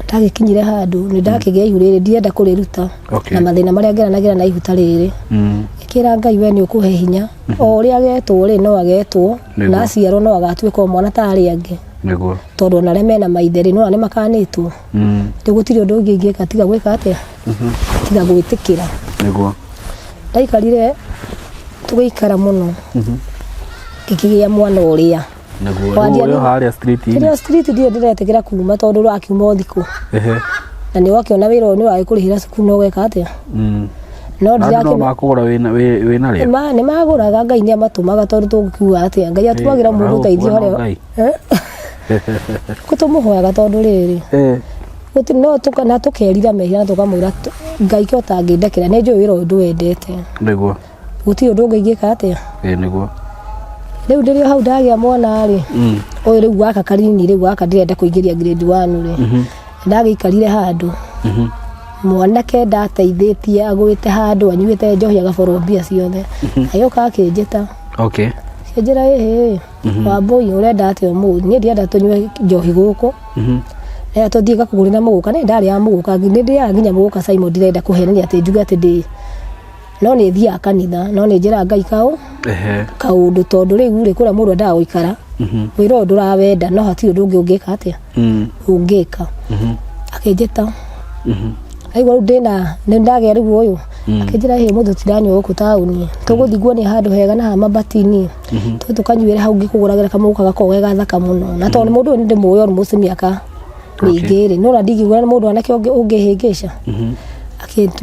[SPEAKER 1] ndagĩkinyire handũ nĩ ndakĩgĩa ihu rĩrĩ, ndirenda kũrĩruta. Na mathĩna marĩa ngeranagĩra na ihu ta rĩrĩ. Ngĩkĩra Ngai we nĩ ũkũhe hinya. O ũrĩa agetwo rĩ, no agetwo. Na aciarwo no agatuĩka o mwana ta arĩa angĩ. Tondũ ona arĩa mena maithe rĩ, nĩwona nĩ makanĩtwo. Rĩu gũtirĩ ũndũ ũngĩ ingĩka tiga gwĩka atĩa? Tiga gwĩtĩkĩra. Ndaikarire tũgĩikara mũno. Ngĩkĩgĩa mwana ũrĩa.
[SPEAKER 3] Nĩguo. Rĩu ũrĩ o harĩa street-inĩ?
[SPEAKER 1] Kĩrĩa street ndirĩ ndĩretĩkĩra kuma tondũ ũrakiuma ũthikũ. Na nĩ wakĩona wĩra ũyũ nĩ ũragĩkũrĩhĩra cukuru no ũgeka atĩa? No
[SPEAKER 3] Na andũ no
[SPEAKER 1] ndirakĩona.
[SPEAKER 3] makũgũra wĩna rĩo?
[SPEAKER 1] Nĩ magũraga, Ngai nĩ amatũmaga tondũ tũngĩkiuga atĩa? Ngai atũmagĩra mũndũ ũteithio harĩa.
[SPEAKER 3] Ngai.
[SPEAKER 1] Kũ tũmũhoyaga tondũ rĩrĩ. Gũtirĩ no tũka na tũkerira mehia na tũkamwĩra Ngai ke ũtangĩndekera, nĩ njũĩ wĩra ũyũ ndũwendete. Gũtirĩ ũndũ ũngĩ ingĩka atĩa?
[SPEAKER 3] Nĩguo.
[SPEAKER 1] Rĩu ndĩrĩ o hau ndagĩa mwana rĩ, ũyũ rĩu gaka kanini rĩu gaka ndĩrenda kũingĩria grade 1 rĩ. Ndagĩikarire handũ. Mwanake ndateithĩtie agwĩte handũ anyuĩte njohi agaborwo mbia ciothe. Agĩũka akĩnjĩta. Akĩnjĩra ĩhĩ, Wambũi ũrenda atĩa ũmũthĩ? Niĩ ndirenda tũnyue njohi gũkũ. Rĩrĩa tũthiĩ ngakũgũrĩra mũgũka, nĩ ndarĩaga mũgũka, nĩ ndĩaga nginya mũgũka Simon, ndirenda kũhenania atĩ njuge atĩ ndĩ, no nĩ thiaga kanitha, no nĩ njĩraga Ngai kaũndũ tondũ rĩu rĩ, kũrĩa mũndũ endaga gũikara, wĩra ũyũ ndũrawenda, no hatirĩ ũndũ ũngĩ ũngĩka atĩa? Ũngĩka. Akĩnjĩta. Aigua rĩu ndĩna, nĩ ndagĩa rĩu ũyũ. Akĩnjĩra ĩ mũthĩ tũtiranyua gũkũ taũni, tũgũthiĩ nguonie handũ hega na haha mabati-inĩ. Tũthiĩ tũkanyuĩre hau ngĩkũgũragĩra kamũgũka gakoragwo ge gathaka mũno. Na tondũ mũndũ ũyũ nĩ ndĩmũĩ almost mĩaka mĩingĩ rĩ, nĩwona ndingĩgũra nĩ mũndũ anake ũngĩhĩngĩca.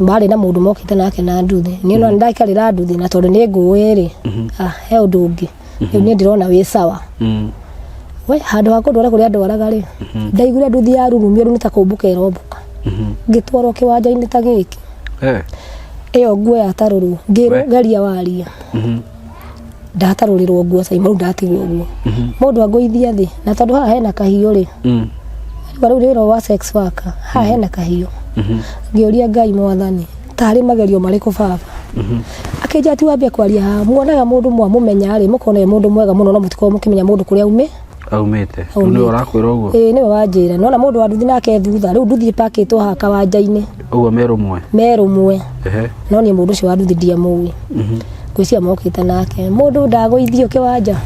[SPEAKER 1] Marĩ na mũndũ mokĩte nake na nduthi. Niĩ no ndaikarĩra nduthi na tondũ nĩ ngũĩ rĩ, he ũndũ ũngĩ. Rĩu niĩ ndĩrona wĩ sawa. We handũ ha kũndwara kũrĩa ndwaraga rĩ, ndaiguire nduthi ya rurumio rĩu nĩ ta kũmbũka ĩrombũka. Ngĩtwarwo kĩwanja-inĩ ta gĩkĩ. Ĩyo nguo yatarũrwo, ngĩrwo geria warie. Ndatarũrĩrwo nguo Simon, rĩu ndatigwo ũguo. Mũndũ angũithia thĩ, na tondũ haha hena kahiũ rĩ, rĩu wĩra wa sex worker, haha hena kahiũ. Ngĩũria Ngai mwathani, tarĩ magerio marĩkũ baba? Akĩnjĩra ti wambie kwaria haha, muonaga mũndũ mwamũmenya rĩ, mũkona e mũndũ mwega mũno, no mũtikoragwo mũkĩmenya mũndũ kũrĩa aumĩ.
[SPEAKER 3] Aumĩte. Rĩu nĩwe ũrakwĩra ũguo?
[SPEAKER 1] Ĩĩ nĩwe wanjĩra. Nĩwona mũndũ wa nduthi nake thutha, rĩu nduthi ĩpakĩtwo haha kawanja-inĩ.
[SPEAKER 3] Ũguo me rũmwe?
[SPEAKER 1] Me rũmwe. No niĩ mũndũ ũcio wa nduthi ndiamũĩ. Ngwĩciria mokĩte nake. Mũndũ ndagũithio kĩwanja.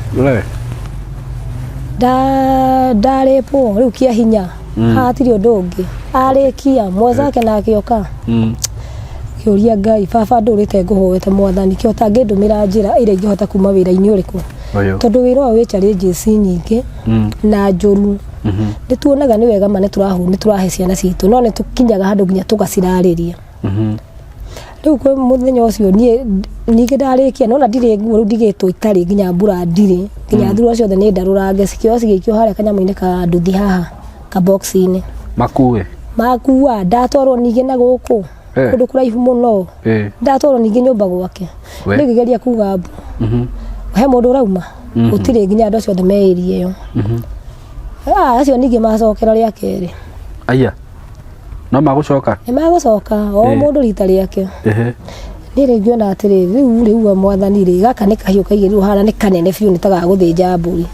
[SPEAKER 1] Ndarĩpwo rĩu kĩa hinya. Haha hatirĩ ũndũ ũngĩ. Arĩkia mwenzake nake oka. Ngĩũria Ngai, baba ndũrĩte ngũhoete mwathani, kĩ ũtangĩndũmĩra njĩra ĩrĩa ingĩhota kuma wĩra-inĩ ũrĩkũ? Tondũ wĩra ũyũ wĩ challenges nyingĩ na njũru. Nĩ tuonaga nĩ wega ma nĩ tũrahe ciana citũ, no nĩ tũkinyaga handũ nginya tũgacirarĩria. Rĩu kwĩ mũthenya ũcio niĩ ningĩ ndarĩkia nona ndirĩ nguo rĩu ndigĩtwo itarĩ nginya mbura ndirĩ nginya thurua ciothe nĩ ndarũrange cikĩoywo cigĩikio harĩa kanyamũ-inĩ ka nduthi haha ka box-inĩ.
[SPEAKER 3] Makue?
[SPEAKER 1] Makua ndatwarwo ningĩ na gũkũ kũndũ kũraihu mũno. Ndatwarwo ningĩ nyũmba gwake. Nĩ ngĩgeria kuga mbu. He mũndũ ũrauma? Gũtirĩ nginya andũ acio othe me area ĩyo. Acio ningĩ macokera rĩa kerĩ.
[SPEAKER 3] Aya. No magũcoka?
[SPEAKER 1] Nĩ magũcoka o mũndũ rita rĩake. Niĩ rĩu ngĩona atĩrĩrĩ, rĩu rĩu we mwathani rĩ, gaka nĩ kahiũ kaigĩrĩirwo haha na nĩ kanene biũ nĩ ta ga gũthĩnja mbũri.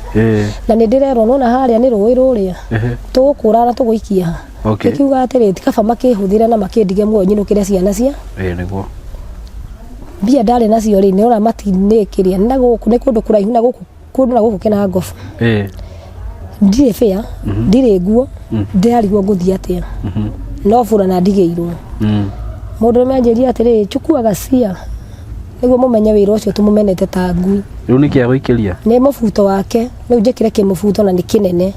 [SPEAKER 1] Na nĩ ndĩrerwo nĩwona harĩa nĩ rũĩ rũrĩa, tũgũkũra na tũgũikia ha. Ngĩkiuga atĩrĩ, ti kaba makĩhũthĩre na makĩndige muoyo nyinũkĩre ciana cia.
[SPEAKER 3] Ĩĩ nĩguo.
[SPEAKER 1] Mbia ndarĩ nacio rĩ, nĩũrona matinĩkĩria na gũkũ nĩ kũndũ kũraihu na gũkũ kũndũ na gũkũ kĩnangobu. Ndirĩ bĩa, ndirĩ nguo, ndĩrarigwo ngũthiĩ atĩa. No burana ndigĩirwo. Mũndũrũme anjĩrire atĩrĩrĩ, chukua gacia nĩguo mũmenye wĩra ũcio tũmũmenete ta ngui.
[SPEAKER 3] Rĩu nĩkĩ agũikĩria?
[SPEAKER 1] Nĩ mũbuto wake, rĩu njĩkĩre kĩmũbuto na nĩ kĩnene.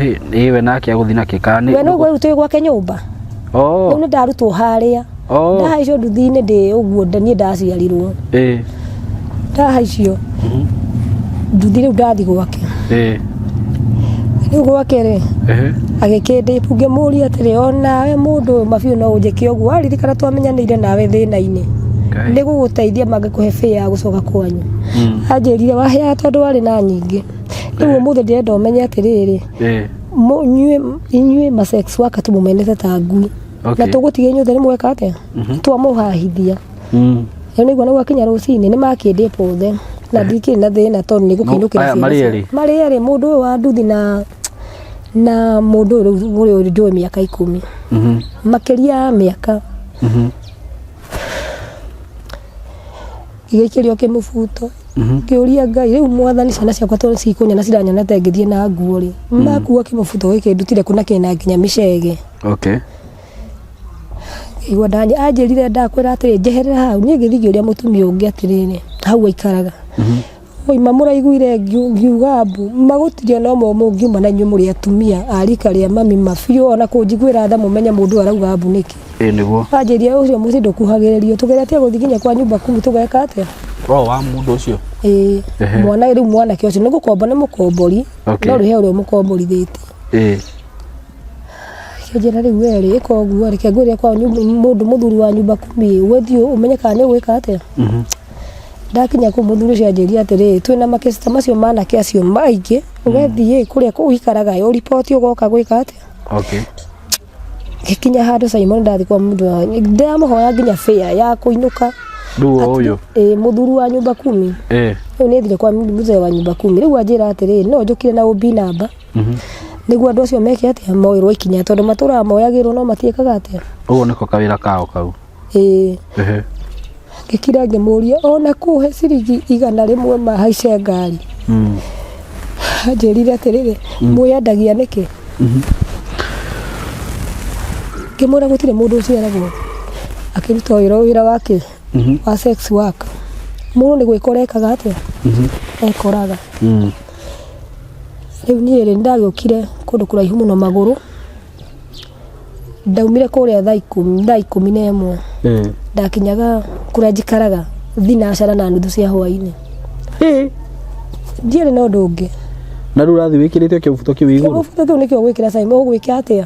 [SPEAKER 3] Hĩ, ĩ we nake agũthiĩ nakĩ kana nĩ
[SPEAKER 1] We no rĩu twĩ gwake nyũmba. Rĩu nĩ ndarutwo harĩa. Ndahaicio nduthi-inĩ ndĩ ũguo niĩ ndaciarirwo. Ndahaicio nduthi rĩu ndathi gwake. Rĩu gwake rĩ, agĩkĩndĩpu ngĩmũria atĩrĩ, onawe mũndũ ũyũ mabiũ no ũnjĩke ũguo, waririkana twamenyanĩire nawe thĩna-inĩ, nĩ gũgũteithia mangĩkũhe bĩa ya gũcoka kwanyu. Anjĩrire waheaga tondũ warĩ na nyingĩ. Rĩu ũmũthĩ ndĩrenda ũmenye atĩrĩrĩ, inyuĩ ma sex worker tũmũmenete ta ngui. Na tũgũtiga inyuothe nĩ mweka atĩa? Twamũhahithia. Rĩu nĩguo na gwakinya rũcinĩ nĩ makĩndĩpa othe na ndikĩrĩ na thĩna tondũ nĩ gũkĩinũkĩra
[SPEAKER 3] aya
[SPEAKER 1] ciana
[SPEAKER 3] marĩ
[SPEAKER 1] cia-
[SPEAKER 3] erĩ?
[SPEAKER 1] marĩ erĩ mũndũ ũyũ wa nduthi na na mũndũ ũyũ rĩu ũrĩa njũĩ mĩaka 10 makĩria ya mĩaka gĩgĩikĩrio kĩmũbuto ngĩũria Ngai rĩu mwathani ciana ciakwa tondũ cikũnyona ciranyona ta ngĩthiĩ na nguo rĩ makua kĩmũbuto gĩkĩ ndutire kũ na kĩna nginya mĩcege. Igua ndanye anjĩrire ndakwĩra atĩrĩ njeherera hau niĩ ngĩthiĩ ngĩũria mũtumia ũngĩ atĩrĩrĩ hau aikaraga oima mũraiguire ngiuga mbu magũtiria no mo mũngiuma na inyuĩ mũrĩ atumia a rika rĩa mami mabiũ ona kũnjiguĩra tha mũmenye mũndũ ũyũ arauga mbu nĩkĩ.
[SPEAKER 3] Ĩĩ nĩguo.
[SPEAKER 1] Anjĩrire ũcio mũciĩ ndũkuhagĩrĩrio tũgeretie gũthiĩ nginya kwa nyumba kumi tũgeka atĩa.
[SPEAKER 3] Roho wa mũndũ ũcio.
[SPEAKER 1] Ĩĩ mwana rĩu mwanake ũcio nĩ gũkomba nĩ mũkombori no rĩu he ũrĩa ũmũkomborithĩtie. Akĩnjĩra rĩu we rĩ ĩka ũguo reke ngwĩre kwa mũndũ mũthuri wa nyumba kumi ũgĩthiĩ ũmenye kana nĩ ũgwĩka atĩa. Ndakinya kũu mũthuri ũcio anjĩrire atĩrĩrĩ twĩna makĩcita macio ma anake acio maingĩ ũgathiĩ kũrĩa ũikaraga ũriboti ũgoka gwĩka atĩa. Ngĩkinya handũ Simon ndathiĩ kwa mũndũ wa ndĩramũhoya nginya fare ya kũinũka.
[SPEAKER 3] Rĩu o ũyũ?
[SPEAKER 1] Ĩĩ mũthuri wa nyumba kumi. Rĩu nĩ thire kwa mzee wa nyumba kumi rĩu anjĩra atĩrĩrĩ no njũkire na OB namba nĩguo andũ acio meke atĩa moerwo ikinya tondũ matũraga moyagĩrwo no matiĩkaga atĩa.
[SPEAKER 3] Ũguo nĩko kawĩra kao kau.
[SPEAKER 1] Ĩĩ. Ngĩkira ngĩmũria ona kũhe ciringi 100 ma haice ngari. Anjĩrire atĩrĩrĩ mwĩendagia nĩkĩ? Ngĩmwĩra gũtirĩ mũndũ ũciaragwo akĩruta wĩra wĩra wake wa sex work. Mũndũ nĩ gwĩkora ekaga atĩa? Ekoraga. Rĩu niĩ rĩ nĩndagĩũkire kũndũ kũraihu mũno magũrũ, ndaumire kũrĩa thaa 11 ndakinyaga kũrĩa njikaraga thinacara na nuthu cia hwainĩ. Ndiarĩ na ũndũ ũngĩ.
[SPEAKER 3] Na rĩu ũrathiĩ wĩkĩrĩte kĩbuto kĩu igũrũ?
[SPEAKER 1] Kĩbuto kĩu nĩkĩo ũgwĩkĩra Simon, ũgwĩka atĩa?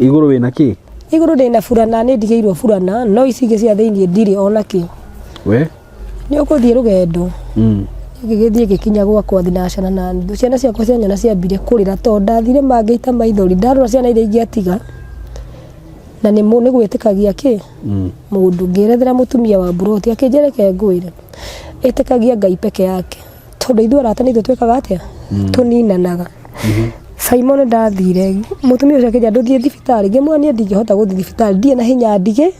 [SPEAKER 3] Igũrũ wĩna kĩ?
[SPEAKER 1] Igũrũ ndĩna burana, nĩ ndigĩirwo burana, no ici ingĩ cia thĩiniĩ ndirĩ ona kĩ.
[SPEAKER 3] We?
[SPEAKER 1] Nĩ ũgũthiĩ rũgendo. Ngĩgĩthiĩ ngĩkinya gwakwa thinacara na nuthu. Ciana ciakwa cianyona ciambire kũrĩra tondũ ndathire mangĩita maithori. Ndarora ciana iria ingĩatiga na nĩ gwĩtĩkagia kĩ mũndũ. Ngĩerethera mũtumia wa mburoti akĩnjĩra reke ngwĩre, ĩtĩkagia Ngai peke yake tondũ ithuĩ arata nĩ ithuĩ twĩkaga atĩa? Tũninanaga. Simon ndathire mũtumia ũcio akĩnjĩra ndũthiĩ thibitarĩ, ngĩmwĩra niĩ ndingĩhota gũthiĩ thibitarĩ ndirĩ na hinya ndige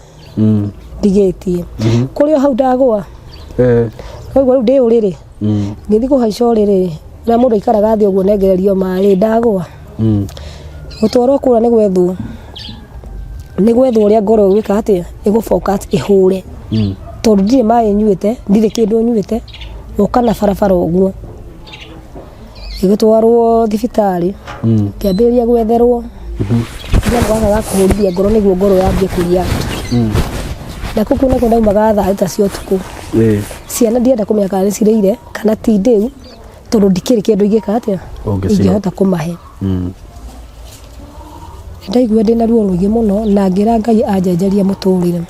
[SPEAKER 1] ndigĩtie. Kũrĩ o hau ndagũa. Waigua rĩu ndĩ ũrĩrĩ. Ngĩthiĩ kũhaica ũrĩrĩ na mũndũ aikaraga thĩ ũguo nengererio maĩ ndagũa. Gũtwarwo kũrĩa nĩ gwethwo nĩ gwethwo ũrĩa ngoro ĩgwĩka atĩa ĩgũ focus ĩhũre. Tondũ ndirĩ maĩ nyuĩte, ndirĩ kĩndũ nyuĩte, woka na barabara ũguo. Ngĩgĩtwarwo thibitarĩ, ngĩambĩrĩria gwetherwo kanyamũ gaka ga kũhũrithia ngoro nĩguo ngoro yambie kũ react. Na kũu nakuo ndaumaga thaa thita cia ũtukũ. Ciana ndienda kũmenya kana nĩ cirĩire kana ti ndĩu tondũ ndikĩrĩ kĩndũ ingĩka atĩa ingĩhota kũmahe. Nĩndaiguire ndĩna ruo rũingĩ mũno na ngĩra Ngai anjenjerie mũtũrĩre.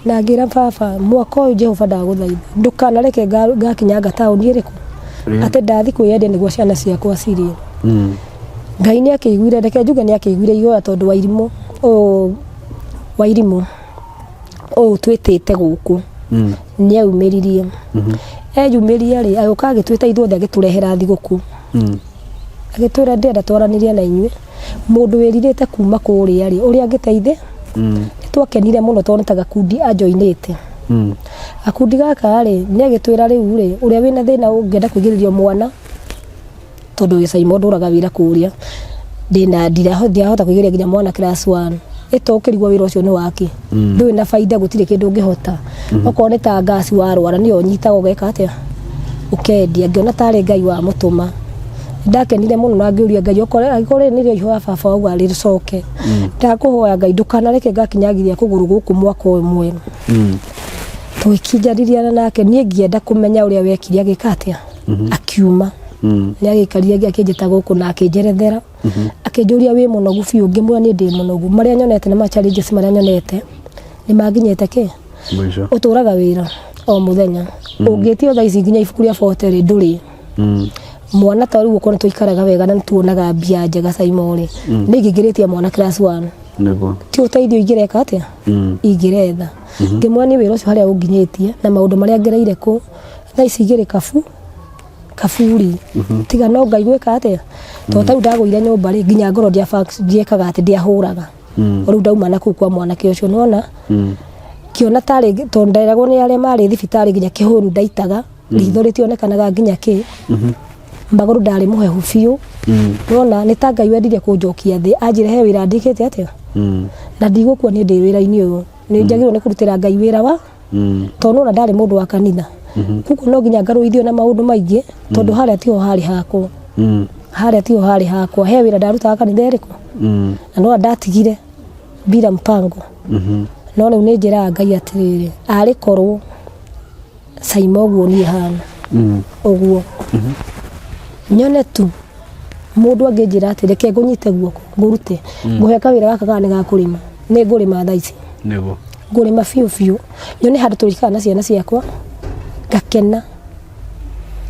[SPEAKER 1] Na ngĩra baba mwaka ũyũ Jehova ndagũthaitha ndũkanareke ngakinyanga taũni ĩrĩkũ atĩ ndathiĩ kwĩyendia nĩguo ciana ciakwa cirĩe. Ngai nĩ akĩiguire, reke njuge nĩ akĩiguire ihoya tondũ Wairimũ ũyũ, Wairimũ ũyũ twĩtĩte gũkũ nĩ aumĩririe. Eyumĩria rĩ, agĩũka agĩtwĩta ithuothe, agĩtũrehera thigũkũ, agĩtwĩra ndĩrenda twaranĩrie na inyuĩ, mũndũ wĩrirĩte kuma kũrĩa rĩ, ũrĩa angĩteithĩ. Nĩ twakenire mũno tondũ nĩ ta gakundi anjoinĩte. Gakundi gaka rĩ, nĩ agĩtwĩra rĩu rĩ, ũrĩa wĩna thĩna ũngĩenda kũigĩrĩrio mwana, tondũ wĩ Simon ndũraga wĩra kũrĩa, ndĩna ndirahota kũigĩrĩria nginya mwana class 1, ĩto ũkĩrigwo wĩra ũcio nĩ wake, ndũrĩ na baida, gũtirĩ kĩndũ ũngĩhota. Okorwo nĩ ta ngasi warwara, nĩyo ũnyitaga ũgeka atĩa, ũkendia. Ngĩona tarĩ Ngai wamũtũma. Ndakenire mũno na ngĩũria Ngai, okorwo angĩkorwo rĩrĩ nĩrĩo ihoya baba wauga rĩcoke, ndakũhoya Ngai ndũkanareke ngakinyangiria kũgũrũ gũkũ mwaka ũyũ mwerũ. Tũgĩkinjanĩria nake, niĩ ngĩenda kũmenya ũrĩa wekire, agĩka atĩa, akiuma. Nĩ agĩikarire akĩnjĩta gũkũ na akĩnjerethera, akĩnjũria wĩ mũnogu biũ? Ngĩmwĩra niĩ ndĩ mũnogu, marĩa nyonete na ma challenges marĩa nyonete nĩ manginyĩte kĩ.
[SPEAKER 3] Mũico.
[SPEAKER 1] Ũtũraga wĩra o mũthenya, ũngĩtio thaa ici nginya ibuku rĩa 40 rĩ, ndũrĩ. Mwana ta rĩu okorwo nĩ tũikaraga wega na nĩ tuonaga mbia njega, Simon rĩ, nĩ ingĩingĩrĩtie mwana class 1. Ti ũteithio ingĩreka atĩa, ingĩretha. Ngĩmwĩra niĩ wĩra ũcio harĩa ũnginyĩtie na maũndũ marĩa ngereire kũ thaa ici igĩrĩ kabu kaburi, tiga no Ngai gwĩka atĩa, tondũ tarĩu ndagũire nyũmba rĩ, nginya ngoro ndiekaga atĩ ndiahũraga. Rĩu ndauma na kũu kwa mwanake ũcio, nĩwona ngĩona tarĩ tondũ nderagwo nĩ arĩa marĩ thibitarĩ, nginya kĩhũnu ndaitaga, ritho rĩtionekanaga, nginya kĩ magũrũ ndarĩ mũhehu biũ. Nĩwona nĩ ta Ngai wendire kũnjokia thĩ, anjĩre he wĩra ndĩkĩte atĩa na ndigũkua niĩ ndĩ wĩra-inĩ ũyũ, nĩ njagĩrĩirwo nĩ kũrutĩra Ngai wĩra wa, tondũ nona ndarĩ mũndũ wa kanitha, koguo no nginya ngarũithio na maũndũ maingĩ, tondũ harĩa tiho harĩ hakwa, harĩa tiho harĩ hakwa. He wĩra ndarutaga kanitha ĩrĩkũ na nona ndatigire bila mpango. No rĩu nĩ njĩraga Ngai atĩrĩrĩ, arĩ korwo Saima ũguo niĩ hana ũguo, nyone tu mũndũ angĩnjĩra atĩ reke ngũnyite guoko ngũrute, ngũhe kawĩra gaka kana nĩ ga kũrĩma, nĩ ngũrĩma thaa ici. Ngũrĩma biũ biũ, nyone handũ tũrĩikara na ciana ciakwa, ngakena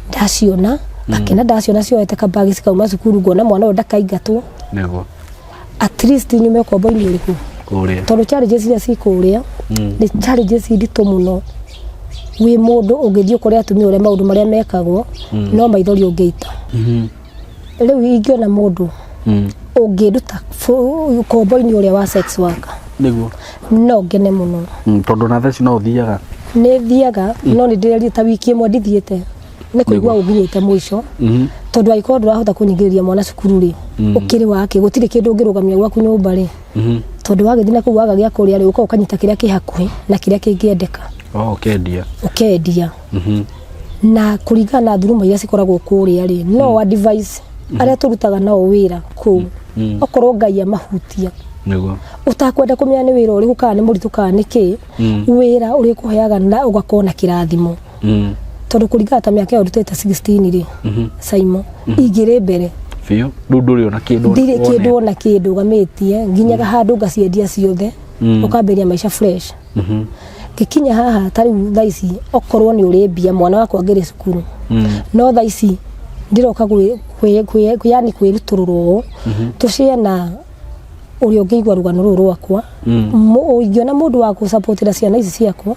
[SPEAKER 1] ndaciona, ngakena ndaciona cioete kabagi cikauma cukuru, ngona mwana ũyũ ndakaingatwo. At least nyume ũkombo-inĩ ũrĩkũ?
[SPEAKER 3] Kũrĩa.
[SPEAKER 1] Tondũ challenges iria ci kũrĩa nĩ challenges nditũ mũno. Wĩ mũndũ ũngĩthiĩ ũkore atumia ũrĩa maũndũ marĩa mekagwo, no maithori ũngĩita. Rĩu ingĩona mũndũ ũngĩnduta ũkombo-inĩ ũrĩa wa sex worker, no ngene mũno.
[SPEAKER 3] Tondũ na thaa ici no ũthiaga?
[SPEAKER 1] Nĩ thiaga, no nĩ ndĩrerie ta wiki ĩmwe ndithiĩte, nĩ kũigua ũnginyĩte mũico, tondũ angĩkorwo ndũrahota kũnyingĩrĩria mwana cukuru rĩ, ũkĩrĩ wake, gũtirĩ kĩndũ ũngĩrũgamia gwaku nyũmba rĩ, tondũ wagĩthiĩ na kũu waga gĩa kũrĩa rĩ, ũka ũkanyita kĩrĩa kĩ hakuhĩ na kĩrĩa kĩngĩendeka.
[SPEAKER 3] Oh, ũkendia.
[SPEAKER 1] Ũkendia. Na kũringana na thuruma iria cikoragwo kũrĩa rĩ, no advice arĩa tũrutaga nao wĩra kũu, okorwo Ngai amahutia, ũtakwenda kũmenya nĩ wĩra ũrĩkũ, kana nĩ mũritũ kana nĩ kĩ, wĩra ũrĩkũheaga na ũgakorwo na kĩrathimo, tondũ kũringana ta mĩaka ĩyo ndutĩte 16 rĩ, Saimo, ingĩrĩ mbere.
[SPEAKER 3] Biũ, rĩu ndũrĩ ona kĩndũ.
[SPEAKER 1] Ndirĩ kĩndũ ona kĩndũ gamĩtie, nginyaga handũ ngaciendia ciothe, ũkambĩrĩria maica fresh. Ngĩkinya haha ta rĩu thaa ici, okorwo nĩ ũrĩ mbia, mwana wakwa angĩrĩ cukuru. No thaa ici ndĩroka yani kwĩrutũrũrwo ũũ tũcie na ũrĩa ũngĩigua rũgano rũrũ rwakwa. Ingĩona mũndũ wa gũcapotĩra ciana ici ciakwa,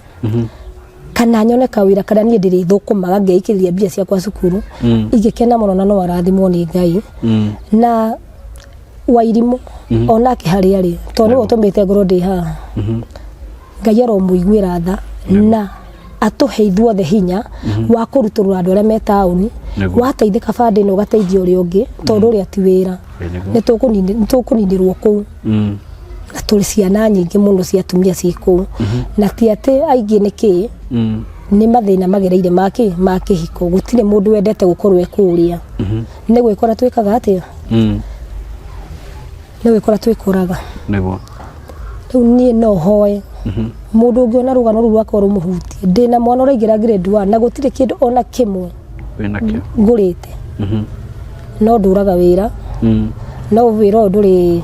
[SPEAKER 1] kana nyone kawĩra karĩa niĩ ndĩrĩthũkũmaga ngeikĩrĩria mbia ciakwa cukuru, ingĩkena mũno na no arathimwo nĩ Ngai. Na Wairimũ onake harĩa arĩ, tondũ nĩwe ũtũmĩte ngorwo ndĩ haha, Ngai aromũiguĩra tha na atũhe ithuothe hinya wa kũrutũrũra andũ arĩa me taũni. Wateithĩka bandĩ ĩno, ũgateithia ũrĩa ũngĩ, tondũ ũrĩa ti wĩra, nĩ tũkũninĩrwo kũu. Na tũrĩ ciana nyingĩ mũno cia atumia ciĩ kũu, na ti atĩ aingĩ nĩ kĩ, nĩ mathĩna magereire ma kĩhiko. Gũtirĩ mũndũ wendete gũkorwo e kũrĩa, nĩ gwĩkora twĩkaga atĩa, nĩ gwĩkora twĩkoraga. Rĩu niĩ no hoe mũndũ ũngĩona rũgano rũu rwakwa rũmũhutie. Ndĩna mwana ũraingĩra grade 1 na gũtirĩ kĩndũ ona kĩmwe
[SPEAKER 3] Wĩnakĩo.
[SPEAKER 1] ngũrĩte, no ndũraga wĩra. No wĩra ũyũ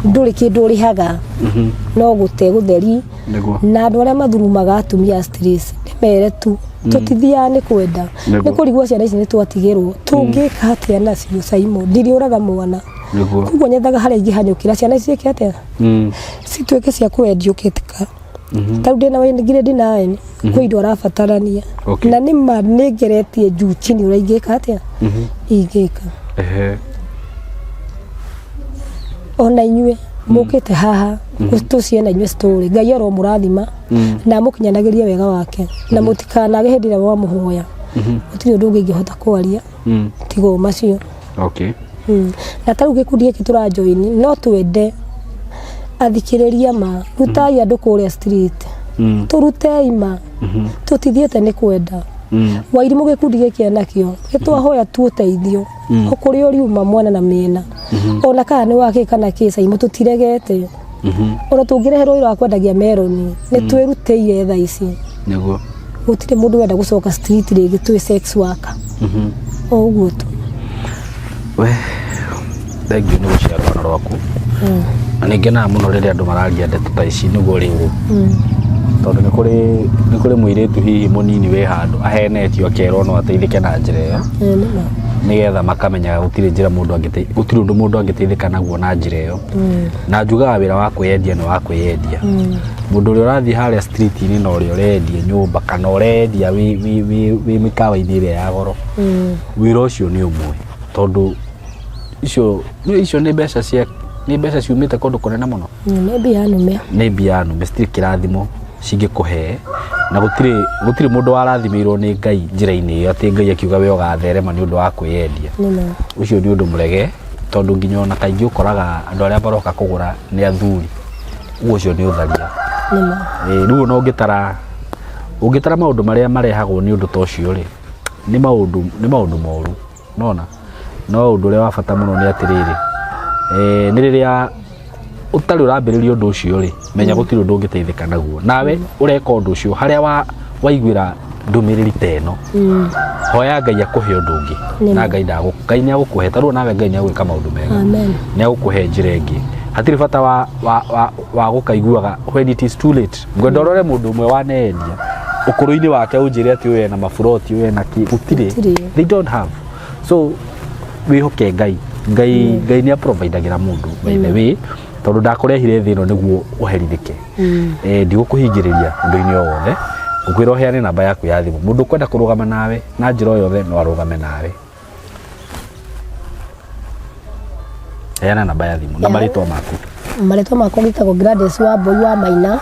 [SPEAKER 1] ndũrĩ kĩndũ ũrĩhaga, no gũte gũtheri.
[SPEAKER 3] Nĩguo.
[SPEAKER 1] Na andũ arĩa mathurumaga atumia a stress, nĩ mere tu tũtithiaga nĩ kwenda.
[SPEAKER 3] Nĩguo.
[SPEAKER 1] Nĩ kũrigwo ciana ici nĩ twatigĩrwo, tũngĩka atĩa nacio? Caimo, ndiriũraga mwana. Koguo nyethaga harĩa ingĩhanyũkĩra ciana ici ciĩke atĩa, cituĩke cia kũendiũkĩtika. Ta rĩu ndĩna wĩ grade 9, kwĩ indo arabatarania. Na nĩ ma nĩ ngeretie juu chini ũrĩa ingĩka atĩa, ingĩka. Ona inyuĩ mũkĩte haha tũcie na inyuĩ story, Ngai oro mũrathima na amũkinyanagĩrie wega wake, na mũtikanage hĩndĩ ĩrĩa mwamũhoya. Gũtirĩ ũndũ ũngĩ ingĩhota kwaria tiga o macio. Na ta rĩu gĩkundi gĩkĩ tũrajoini, no twende athikĩrĩria ma rutai andũ kũrĩa street. Tũrutei ma tũtithiĩte nĩ kwenda. Wairimũ gĩkundi gĩkĩ enakĩo gĩtwahoya tu ũteithio o kũrĩa ũriuma mwena na mĩena, ona kana nĩ wakĩ kana kĩ. Caimũ, tũtiregete ona tũngĩreherwo wĩra wa kwendagia meroni, nĩ twĩrutĩire thaa ici. Gũtirĩ mũndũ wenda gũcoka street rĩngĩ twĩ sex worker, o ũguo tu.
[SPEAKER 3] We, thengiũ nĩ gũciara rũgano rwaku, na nĩ ngenaga mũno rĩrĩa andũ mararia ndeto ta ici nĩguo rĩrĩ, tondũ nĩ kũrĩ mũirĩtu hihi mũnini wĩ handũ ahenetio akerwo no ateithĩke na njĩra ĩyo.
[SPEAKER 1] Ĩĩ, nĩ ma.
[SPEAKER 3] Nĩgetha makamenyaga gũtirĩ njĩra mũndũ angĩte, gũtirĩ ũndũ mũndũ angĩteithĩka naguo na njĩra ĩyo. Na njugaga wĩra wa kwĩyendia nĩ wa kwĩyendia. Mũndũ ũrĩa ũrathiĩ harĩa street-inĩ na ũrĩa ũrendia nyũmba kana ũrendia wĩ mĩkawa-inĩ ĩrĩa ya goro, wĩra ũcio nĩ ũmwe, tondũ icio nĩ mbeca cia nĩ mbeca ciumĩte kũndũ kũnene mũno.
[SPEAKER 1] Nĩ mbia nũme.
[SPEAKER 3] Nĩ mbia nũme, citirĩ kĩrathimo cingĩkũhe, na gũtirĩ mũndũ warathimĩirwo nĩ Ngai njĩra-inĩ ĩyo atĩ Ngai akiuga we ũgatherema nĩ ũndũ wa kwĩyendia.
[SPEAKER 1] Nĩ ma.
[SPEAKER 3] Ũcio nĩ ũndũ mũrege, tondũ nginya ona kaingĩ ũkoraga andũ arĩa maroka kũgũra nĩ athuri, ũguo ũcio nĩ ũtharia.
[SPEAKER 1] Nĩ ma.
[SPEAKER 3] Ĩĩ, rĩu ona ũngĩtara maũndũ marĩa marehagwo nĩ ũndũ ta ũcio rĩ, nĩ maũndũ moru nona. No ũndũ ũrĩa wa bata mũno nĩ atĩrĩrĩ, nĩ rĩrĩa ũtarĩ ũrambĩrĩria ũndũ ũcio rĩ, menya gũtirĩ ũndũ ũngĩteithĩka naguo. Nawe ũreka ũndũ ũcio harĩa waiguĩra ndũmĩrĩri ta ĩno, hoya Ngai akũhe ũndũ ũngĩ. Na Ngai Ngai nĩ agũkũhe. Ta rĩu nawe Ngai nĩ agwĩka maũndũ mega.
[SPEAKER 1] Amen.
[SPEAKER 3] Nĩ agũkũhe njĩra ĩngĩ. Hatirĩ bata wa gũkaiguaga when it is too late. Ngwenda ũrore mũndũ ũmwe waneendia ũkũrũ-inĩ wake, ũnjĩre atĩ ũyũ ena maburoti, ũyũ ena kĩ. Gũtirĩ.
[SPEAKER 1] Gũtirĩ.
[SPEAKER 3] They don't have. So wĩhoke Ngai. Ngai nĩ aprovidagĩra mũndũ, by the way, tondũ ndakũrehire thĩ ĩno nĩguo ũherithĩke. Ndigũkũhingĩrĩria ũndũ-inĩ o wothe, ngũkwĩra ũheane namba yaku ya thimũ. Mũndũ ũkwenda kũrũgama nawe na njĩra o yothe no arũgame nawe. Heana namba ya thimũ na marĩtwa maku.
[SPEAKER 1] Marĩtwa makwa ngĩtagwo Gladys wa Mbũi wa Maina.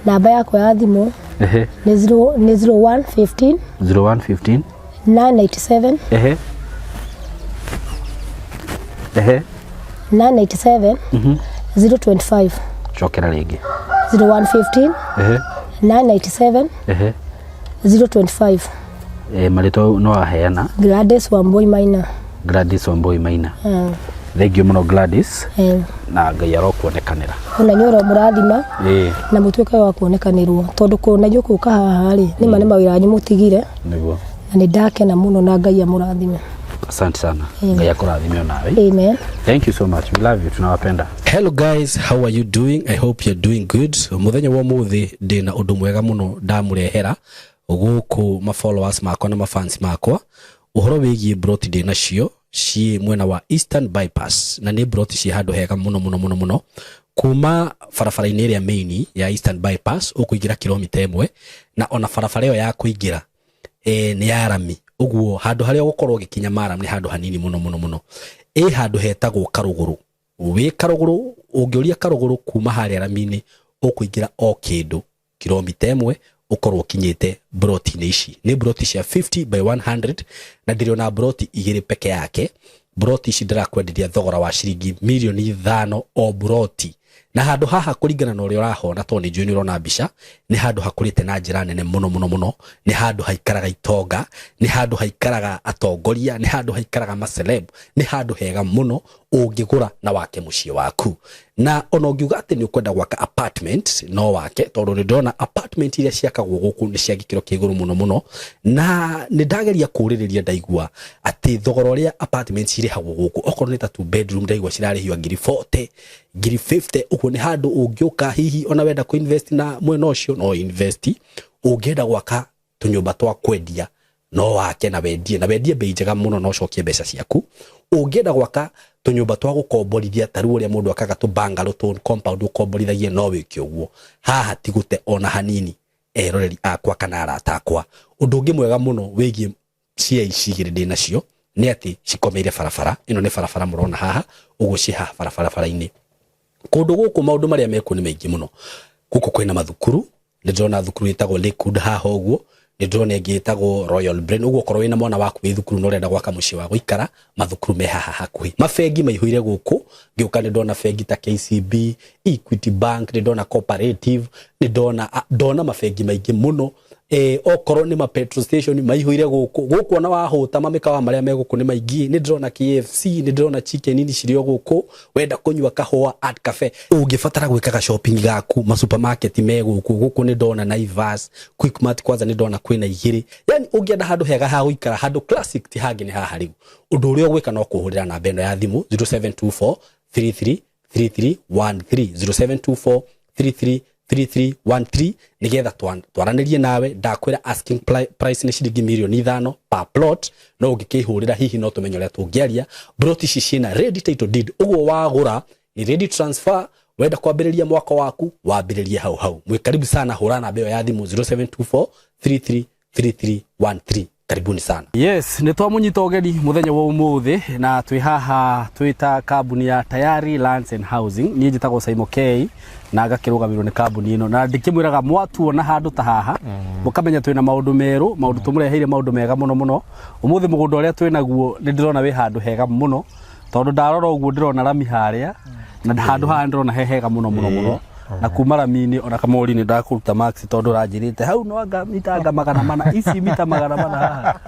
[SPEAKER 1] Namba yakwa ya thimũ nĩ 0 nĩ 0115
[SPEAKER 3] 0115
[SPEAKER 1] 997
[SPEAKER 3] ehe ehe
[SPEAKER 1] 997 025.
[SPEAKER 3] Cokera rĩngĩ.
[SPEAKER 1] 0115 997 025.
[SPEAKER 3] Marĩtwa no aheana.
[SPEAKER 1] Gladys Wambui Maina.
[SPEAKER 3] Gladys Wambui Maina. Thank you mũno, Gladys. Na Ngai arokuonekanĩra.
[SPEAKER 1] Ona inyuĩ oro mũrathima na mũtuĩke wa kuonekanĩrwo, tondũ kũna inyuĩ kũka haha rĩ, nĩma nĩ mawĩra anyu mũtigire. Na nĩ ndakena mũno, na Ngai amũrathime.
[SPEAKER 3] Asante sana. Ngai akũrathime onawe.
[SPEAKER 1] Amen.
[SPEAKER 3] Thank you so much, we love you, tunawapenda.
[SPEAKER 2] Hello guys, how are you doing? I hope you're doing good. Muthenya wa umuthi ndina undu mwega muno ndamurehera guku ma followers makwa na ma fans makwa, uhoro wigie broti ndĩ nacio ciĩ mwena wa Eastern Bypass, na nĩ broti ciĩ handũ hega mũno mũno mũno mũno. Kuma barabara-inĩ ĩrĩa main ya Eastern Bypass ũkũingĩra kilomita 1, na ona barabara ĩyo ya kũingĩra nĩ ya rami, ũguo handũ harĩa ũgũkorwo ũgĩkinya maram nĩ handũ hanini mũno mũno mũno. Ĩ handũ hetagwo Karũgũrũ. Wĩ Karũgũrũ, ũngĩũria Karũgũrũ, kuma harĩa rami-inĩ ũkũingĩra o kĩndũ kilomita 1, ũkorwo ũkinyĩte broti-inĩ ici. Nĩ broti cia 50 by 100, na ndĩrĩ broti igĩrĩ peke yake. Broti ici ndĩrakwenderia thogora wa ciringi mirioni 5 o broti. Na handũ haha, kũringana na ũrĩa ũrahona, tondũ nĩ njũĩ nĩ ũrona mbica, nĩ handũ hakũrĩte na njĩra nene mũno mũno mũno. Nĩ handũ haikaraga itonga, nĩ handũ haikaraga atongoria, nĩ handũ haikaraga maceleb, nĩ handũ hega mũno. Ũngĩgũra na wake mũciĩ waku, na ona ũngiuga atĩ nĩ ũkwenda gwaka apartment no wake, tondũ nĩ ndĩrona apartment iria ciakagwo gũkũ nĩ cia gĩkĩro kĩa igũrũ mũno mũno. Na nĩ ndageria kũũrĩrĩria, ndaigua atĩ thogora ũrĩa apartment cirĩhagwo gũkũ, okorwo nĩ ta two bedroom, ndaigua cirarĩhio ngiri 40, ngiri 50. Ũguo nĩ handũ ũngĩũka hihi ona wenda kũ invest na mwena ũcio no invest. Ũngĩenda gwaka tũnyũmba twa kwendia no wake na wendie bei njega mũno na ũcokie mbeca ciaku. Ũngĩenda gwaka tũnyũmba twa gũkomborithia, ta rĩu ũrĩa mũndũ akaga tũ bungalow, tũ compound ũkomborithagie, no wĩke ũguo. Haha ti gũte ona hanini, eroreri akwa kana arata akwa. Ũndũ ũngĩ mwega mũno wĩgiĩ cia ici igĩrĩ ndĩ nacio nĩ atĩ cikomeire barabara. Ĩno nĩ barabara mũrona haha ũguo, ciĩ haha barabara-inĩ. Kũndũ gũkũ maũndũ marĩa mekuo nĩ maingĩ mũno. Gũkũ kwĩna mathukuru. Nĩ ndĩrona thukuru ĩtagwo Lakewood haha ũguo, nĩ ndĩrona ĩngĩ ĩtagwo Royal Brain. Ũguo okorwo wĩna mwana waku wĩ thukuru na ũrenda gwaka mũciĩ wa gũikara, mathukuru me haha hakuhĩ. Mabengi maihũire gũkũ. Ngĩũka nĩ ndona bengi ta KCB, Equity Bank, nĩ ndona Cooperative, nĩ ndona ndona mabengi maingĩ mũno. Okorwo nĩ ma petrol station maihũire gũkũ. Gũkũ ona wahũta, mamĩkawa marĩa me gũkũ nĩ maingĩ. Nĩ ndĩrona KFC, nĩ ndĩrona Chicken Inn cirĩ o gũkũ. Wenda kũnyua kahũa, Art Cafe. Ũngĩbatara gwĩkaga shopping gaku, ma supermarket me gũkũ. Gũkũ nĩ ndona Naivas, Quickmart, kwanza nĩ ndona kwĩna igĩrĩ. Yani ũngĩenda handũ hega ha gũikara, handũ classic, ti hangĩ nĩ haha. Rĩu ũndũ ũrĩa ũgwĩka no kũhũrĩra namba ĩno ya thimũ, 0724 33 3313, 0724 33 3313, nigetha twaranĩrie nawe. Ndakwĩra asking price nĩ ciringi mirioni 5 per plot, no ũngĩkĩhũrĩra hihi no tũmenye ũrĩa tũngĩaria. Plot ici ciĩna ready title deed, ũguo wagũra ni ready transfer. Wenda kwambĩrĩria mwaka waku, wambĩrĩrie hau hau. Mwĩ karibu sana. Hũra namba ĩyo ya thimũ, 0724 33 3313. Karibuni sana. Yes, nĩ twamũnyita ũgeni mũthenya wa ũmũthĩ na twĩ haha twĩ ta kambuni ya Tayari Lands and Housing. Niĩ njĩtagwo Saimo K na ngakĩrũgamĩrĩrwo nĩ kambuni ĩno, na ndĩkĩmwĩraga mwatuona handũ ta haha mũkamenya twĩna maũndũ merũ, maũndũ tũmũreheire, maũndũ mega mũno mũno. Ũmũthĩ mũgũnda ũrĩa twĩ naguo nĩ ndĩrona wĩ handũ hega mũno, tondũ ndarora ũguo ndĩrona rami harĩa, na handũ haha ndĩrona he hega mũno mũno mũno. Na kuma rami-inĩ ona kamori nĩ ndakũruta max, tondũ ũranjĩrĩte hau no anga mita anga 400, ici mita 400 haha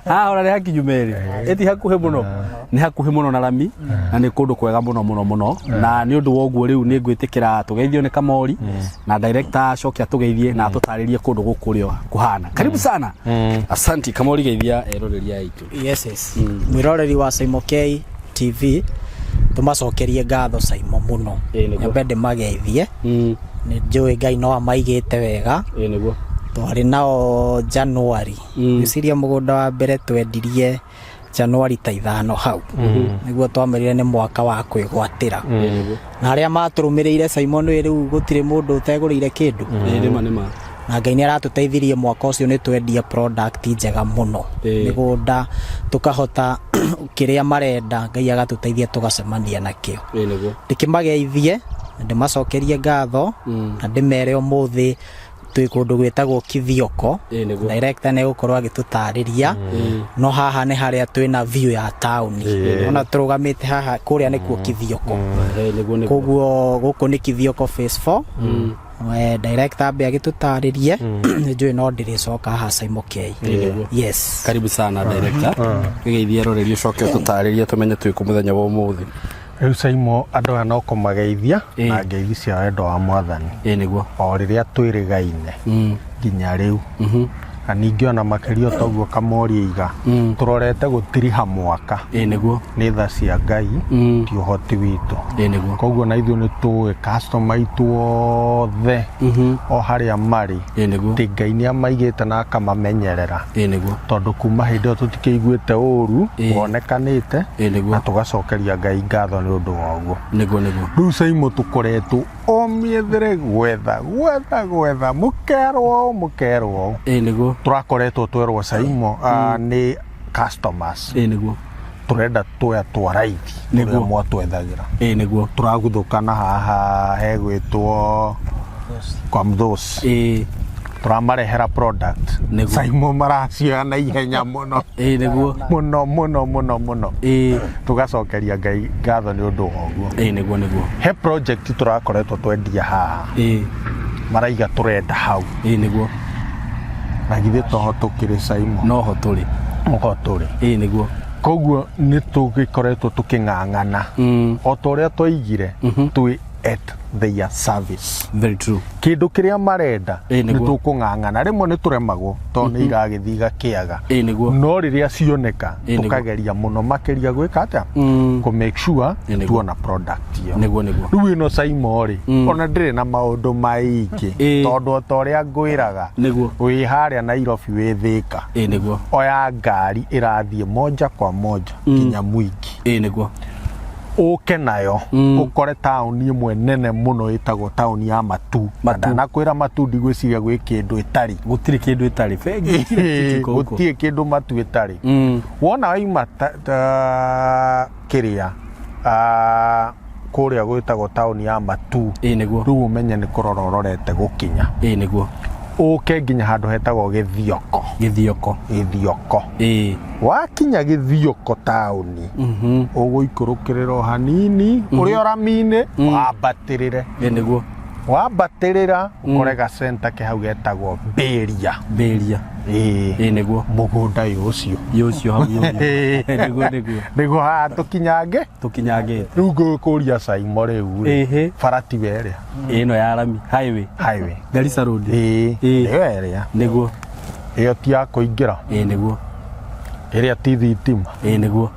[SPEAKER 2] haha ona nĩ hakinyu merĩ, ĩti hakuhĩ mũno, nĩ hakuhĩ mũno na rami, na nĩ kũndũ kwega mũno mũno mũno. Na nĩ ũndũ wa ũguo rĩu nĩ ngwĩtĩkĩra tũgeithio nĩ kamori na director acoke atũgeithie na atũtarĩrie kũndũ gũkũ ũrĩa kũhana. Karibu sana. Asanti kamori, geithia eroreri aitũ.
[SPEAKER 4] Yes. Mwĩroreri wa Saimo K TV, tũmacokerie ngatho Saimo mũno.
[SPEAKER 2] Ĩĩ, nĩguo.
[SPEAKER 4] Nyambe ndĩmageithie. Nĩ njũĩ Ngai no amaigĩte wega.
[SPEAKER 2] Ĩĩ nĩguo.
[SPEAKER 4] Twarĩ nao January. Ngwĩciria mũgũnda wa mbere twendirie January ta 5 hau, nĩguo twamerire nĩ mwaka wa kwĩgwatĩra.
[SPEAKER 2] Ĩĩ nĩguo.
[SPEAKER 4] Na arĩa matũrũmĩrĩire, Simon, wĩ rĩu gũtirĩ mũndũ ũtegũrĩire kĩndũ.
[SPEAKER 2] Ĩĩ nĩma nĩma.
[SPEAKER 4] Na Ngai nĩ aratũteithirie mwaka ũcio, nĩ twendia product njega mũno. Mĩgũnda tũkahota kĩrĩa marenda, Ngai agatũteithia tũgacemania nakĩo.
[SPEAKER 2] Ĩĩ nĩguo.
[SPEAKER 4] Ndĩkĩmageithie na ndĩmacokerie ngatho na ndĩmere ũmũthĩ twĩ kũndũ gwĩtagwo Kithioko.
[SPEAKER 2] Ĩĩ nĩguo.
[SPEAKER 4] Director nĩ egũkorwo agĩtũtarĩria, no haha nĩ harĩa twĩna view ya taũni. Ona tũrũgamĩte haha, kũrĩa nĩkuo Kithioko.
[SPEAKER 2] Ĩĩ nĩguo nĩguo.
[SPEAKER 4] Koguo gũkũ nĩ Kithioko phase 4. Director ambe agĩtũtarĩrie, nĩ njũĩ no ndĩrĩcoka haha Saimo K.
[SPEAKER 2] Nĩguo.
[SPEAKER 4] Yes.
[SPEAKER 2] Karibu sana director, gĩgeithie eroreri ũcoke ũtũtarĩrie tũmenye twĩ kũ mũthenya wa ũmũthĩ.
[SPEAKER 5] Rĩu Saimo, andũ aya no kũmageithia na ngeithi cia wendo wa Mwathani.
[SPEAKER 2] Ĩĩ nĩguo.
[SPEAKER 5] O rĩrĩa twĩrĩgaine nginya rĩu, na ningĩ ona makĩria toguo kamori aiga, tũrorete gũtiriha mwaka.
[SPEAKER 2] Ĩĩ nĩguo.
[SPEAKER 5] Nĩ tha cia Ngai, ti ũhoti witũ.
[SPEAKER 2] Ĩĩ nĩguo.
[SPEAKER 5] Koguo na ithuĩ nĩ tũĩ customer aitũ othe o harĩa marĩ,
[SPEAKER 2] Ĩĩ nĩguo.
[SPEAKER 5] atĩ Ngai nĩ amaigĩte na akamamenyerera,
[SPEAKER 2] Ĩĩ nĩguo.
[SPEAKER 5] Tondũ kuma hĩndĩ ĩyo tũtikĩiguĩte ũru wonekanĩte,
[SPEAKER 2] Ĩĩ nĩguo.
[SPEAKER 5] Na tũgacokeria Ngai ngatho nĩ ũndũ wa ũguo.
[SPEAKER 2] Nĩguo nĩguo.
[SPEAKER 5] Rĩu Saimo, tũkoretwo o mĩethere gwetha gwetha gwetha, mũkerwo ũũ, mũkerwo ũũ.
[SPEAKER 2] Ĩĩ nĩguo.
[SPEAKER 5] Tũrakoretwo twerwo Saimo, nĩ customers,
[SPEAKER 2] Ĩĩ nĩguo.
[SPEAKER 5] Tũrenda twoya twa raithi
[SPEAKER 2] Nĩguo.
[SPEAKER 5] ũrĩa mwatwethagĩra.
[SPEAKER 2] Ĩĩ nĩguo.
[SPEAKER 5] Tũraguthũkana haha hegwĩtwo kwa Mthosi. Tũramarehera product. Saimo, maracioya na ihenya mũno.
[SPEAKER 2] Ĩĩ nĩguo.
[SPEAKER 5] Mũno mũno mũno mũno. Tũgacokeria Ngai ngatho nĩ ũndũ wa ũguo.
[SPEAKER 2] Ĩĩ nĩguo nĩguo.
[SPEAKER 5] He project tũrakoretwo twendia haha, maraiga tũrenda hau.
[SPEAKER 2] Ĩĩ nĩguo.
[SPEAKER 5] Na githĩ toho tũkĩrĩ, Saimo?
[SPEAKER 2] Noho tũrĩ.
[SPEAKER 5] Noho tũrĩ.
[SPEAKER 2] Ĩĩ nĩguo.
[SPEAKER 5] Koguo nĩ tũgĩkoretwo tũkĩng'ang'ana o ta ũrĩa twaigire twĩ at their service.
[SPEAKER 2] Very true.
[SPEAKER 5] Kĩndũ kĩrĩa marenda
[SPEAKER 2] Ĩ,
[SPEAKER 5] nĩ
[SPEAKER 2] nĩguo.
[SPEAKER 5] tũkũng'ang'ana. Rĩmwe nĩ tũremagwo tondũ nĩ iragĩthiĩ igakĩaga.
[SPEAKER 2] Ĩ, nĩguo.
[SPEAKER 5] No rĩrĩa cioneka
[SPEAKER 2] Ĩ, nĩguo.
[SPEAKER 5] tũkageria mũno makĩria gwĩka atĩa? Kũ make sure
[SPEAKER 2] Ĩ, nĩguo.
[SPEAKER 5] tuona product ĩyo.
[SPEAKER 2] Nĩguo, nĩguo.
[SPEAKER 5] Rĩu ĩno Saimo rĩ, ona ndĩrĩ na maũndũ maingĩ
[SPEAKER 2] Ĩ.
[SPEAKER 5] tondũ o ta ũrĩa ngwĩraga
[SPEAKER 2] Nĩguo.
[SPEAKER 5] wĩ harĩa Nairobi wĩ Thĩka,
[SPEAKER 2] Ĩ, nĩguo.
[SPEAKER 5] Oya ngari ĩrathiĩ moja kwa moja nginya Mwingi.
[SPEAKER 2] Ĩ, nĩguo.
[SPEAKER 5] Ũke nayo ũkore taũni ĩmwe nene mũno ĩtagwo taũni ya Matu. Na
[SPEAKER 2] Matu.
[SPEAKER 5] Ndanakwĩra Matu ndigwĩciria gwĩ kĩndũ ĩtarĩ.
[SPEAKER 2] Gũtirĩ kĩndũ ĩtarĩ. Bengi kira kitu iko huko.
[SPEAKER 5] Gũtirĩ kĩndũ Matu ĩtarĩ. Wona waima ta kĩrĩa kũrĩa gwĩtagwo taũni ya Matu,
[SPEAKER 2] Ĩ, nĩguo.
[SPEAKER 5] rĩu ũmenye nĩ kũrora ũrorete gũkinya.
[SPEAKER 2] Ĩ, nĩguo.
[SPEAKER 5] Ũke nginya handũ hetagwo Gĩthioko.
[SPEAKER 2] Gĩthioko.
[SPEAKER 5] Gĩthioko.
[SPEAKER 2] Ĩ.
[SPEAKER 5] Wakinya Gĩthioko taũni, ũgũikũrũkĩrĩra o hanini ũrĩ o rami-inĩ, wambatĩrĩre.
[SPEAKER 2] Ĩ, nĩguo.
[SPEAKER 5] Wambatĩrĩra ũkore gacenta ke hau getagwo Mbĩria.
[SPEAKER 2] Mbĩria.
[SPEAKER 5] Ĩĩ.
[SPEAKER 2] Ĩ, nĩguo.
[SPEAKER 5] Mũgũnda yũ ũcio.
[SPEAKER 2] Yũ ũcio hau yũ. Nĩguo, nĩguo.
[SPEAKER 5] Nĩguo haha tũkinyange.
[SPEAKER 2] Tũkinyangĩte.
[SPEAKER 5] Rĩu ngũkũria Saimo rĩu rĩ,
[SPEAKER 2] Ĩhĩ.
[SPEAKER 5] bara tiwe ĩrĩa.
[SPEAKER 2] Ĩno ya rami highway.
[SPEAKER 5] Highway.
[SPEAKER 2] Garissa Road.
[SPEAKER 5] Ĩĩ.
[SPEAKER 2] Ĩĩ.
[SPEAKER 5] Ĩyo ĩrĩa.
[SPEAKER 2] Nĩguo.
[SPEAKER 5] Ĩyo ti ya kũingĩra.
[SPEAKER 2] Ĩ, nĩguo.
[SPEAKER 5] Ĩrĩa ti thitima.
[SPEAKER 2] Ĩ, nĩguo.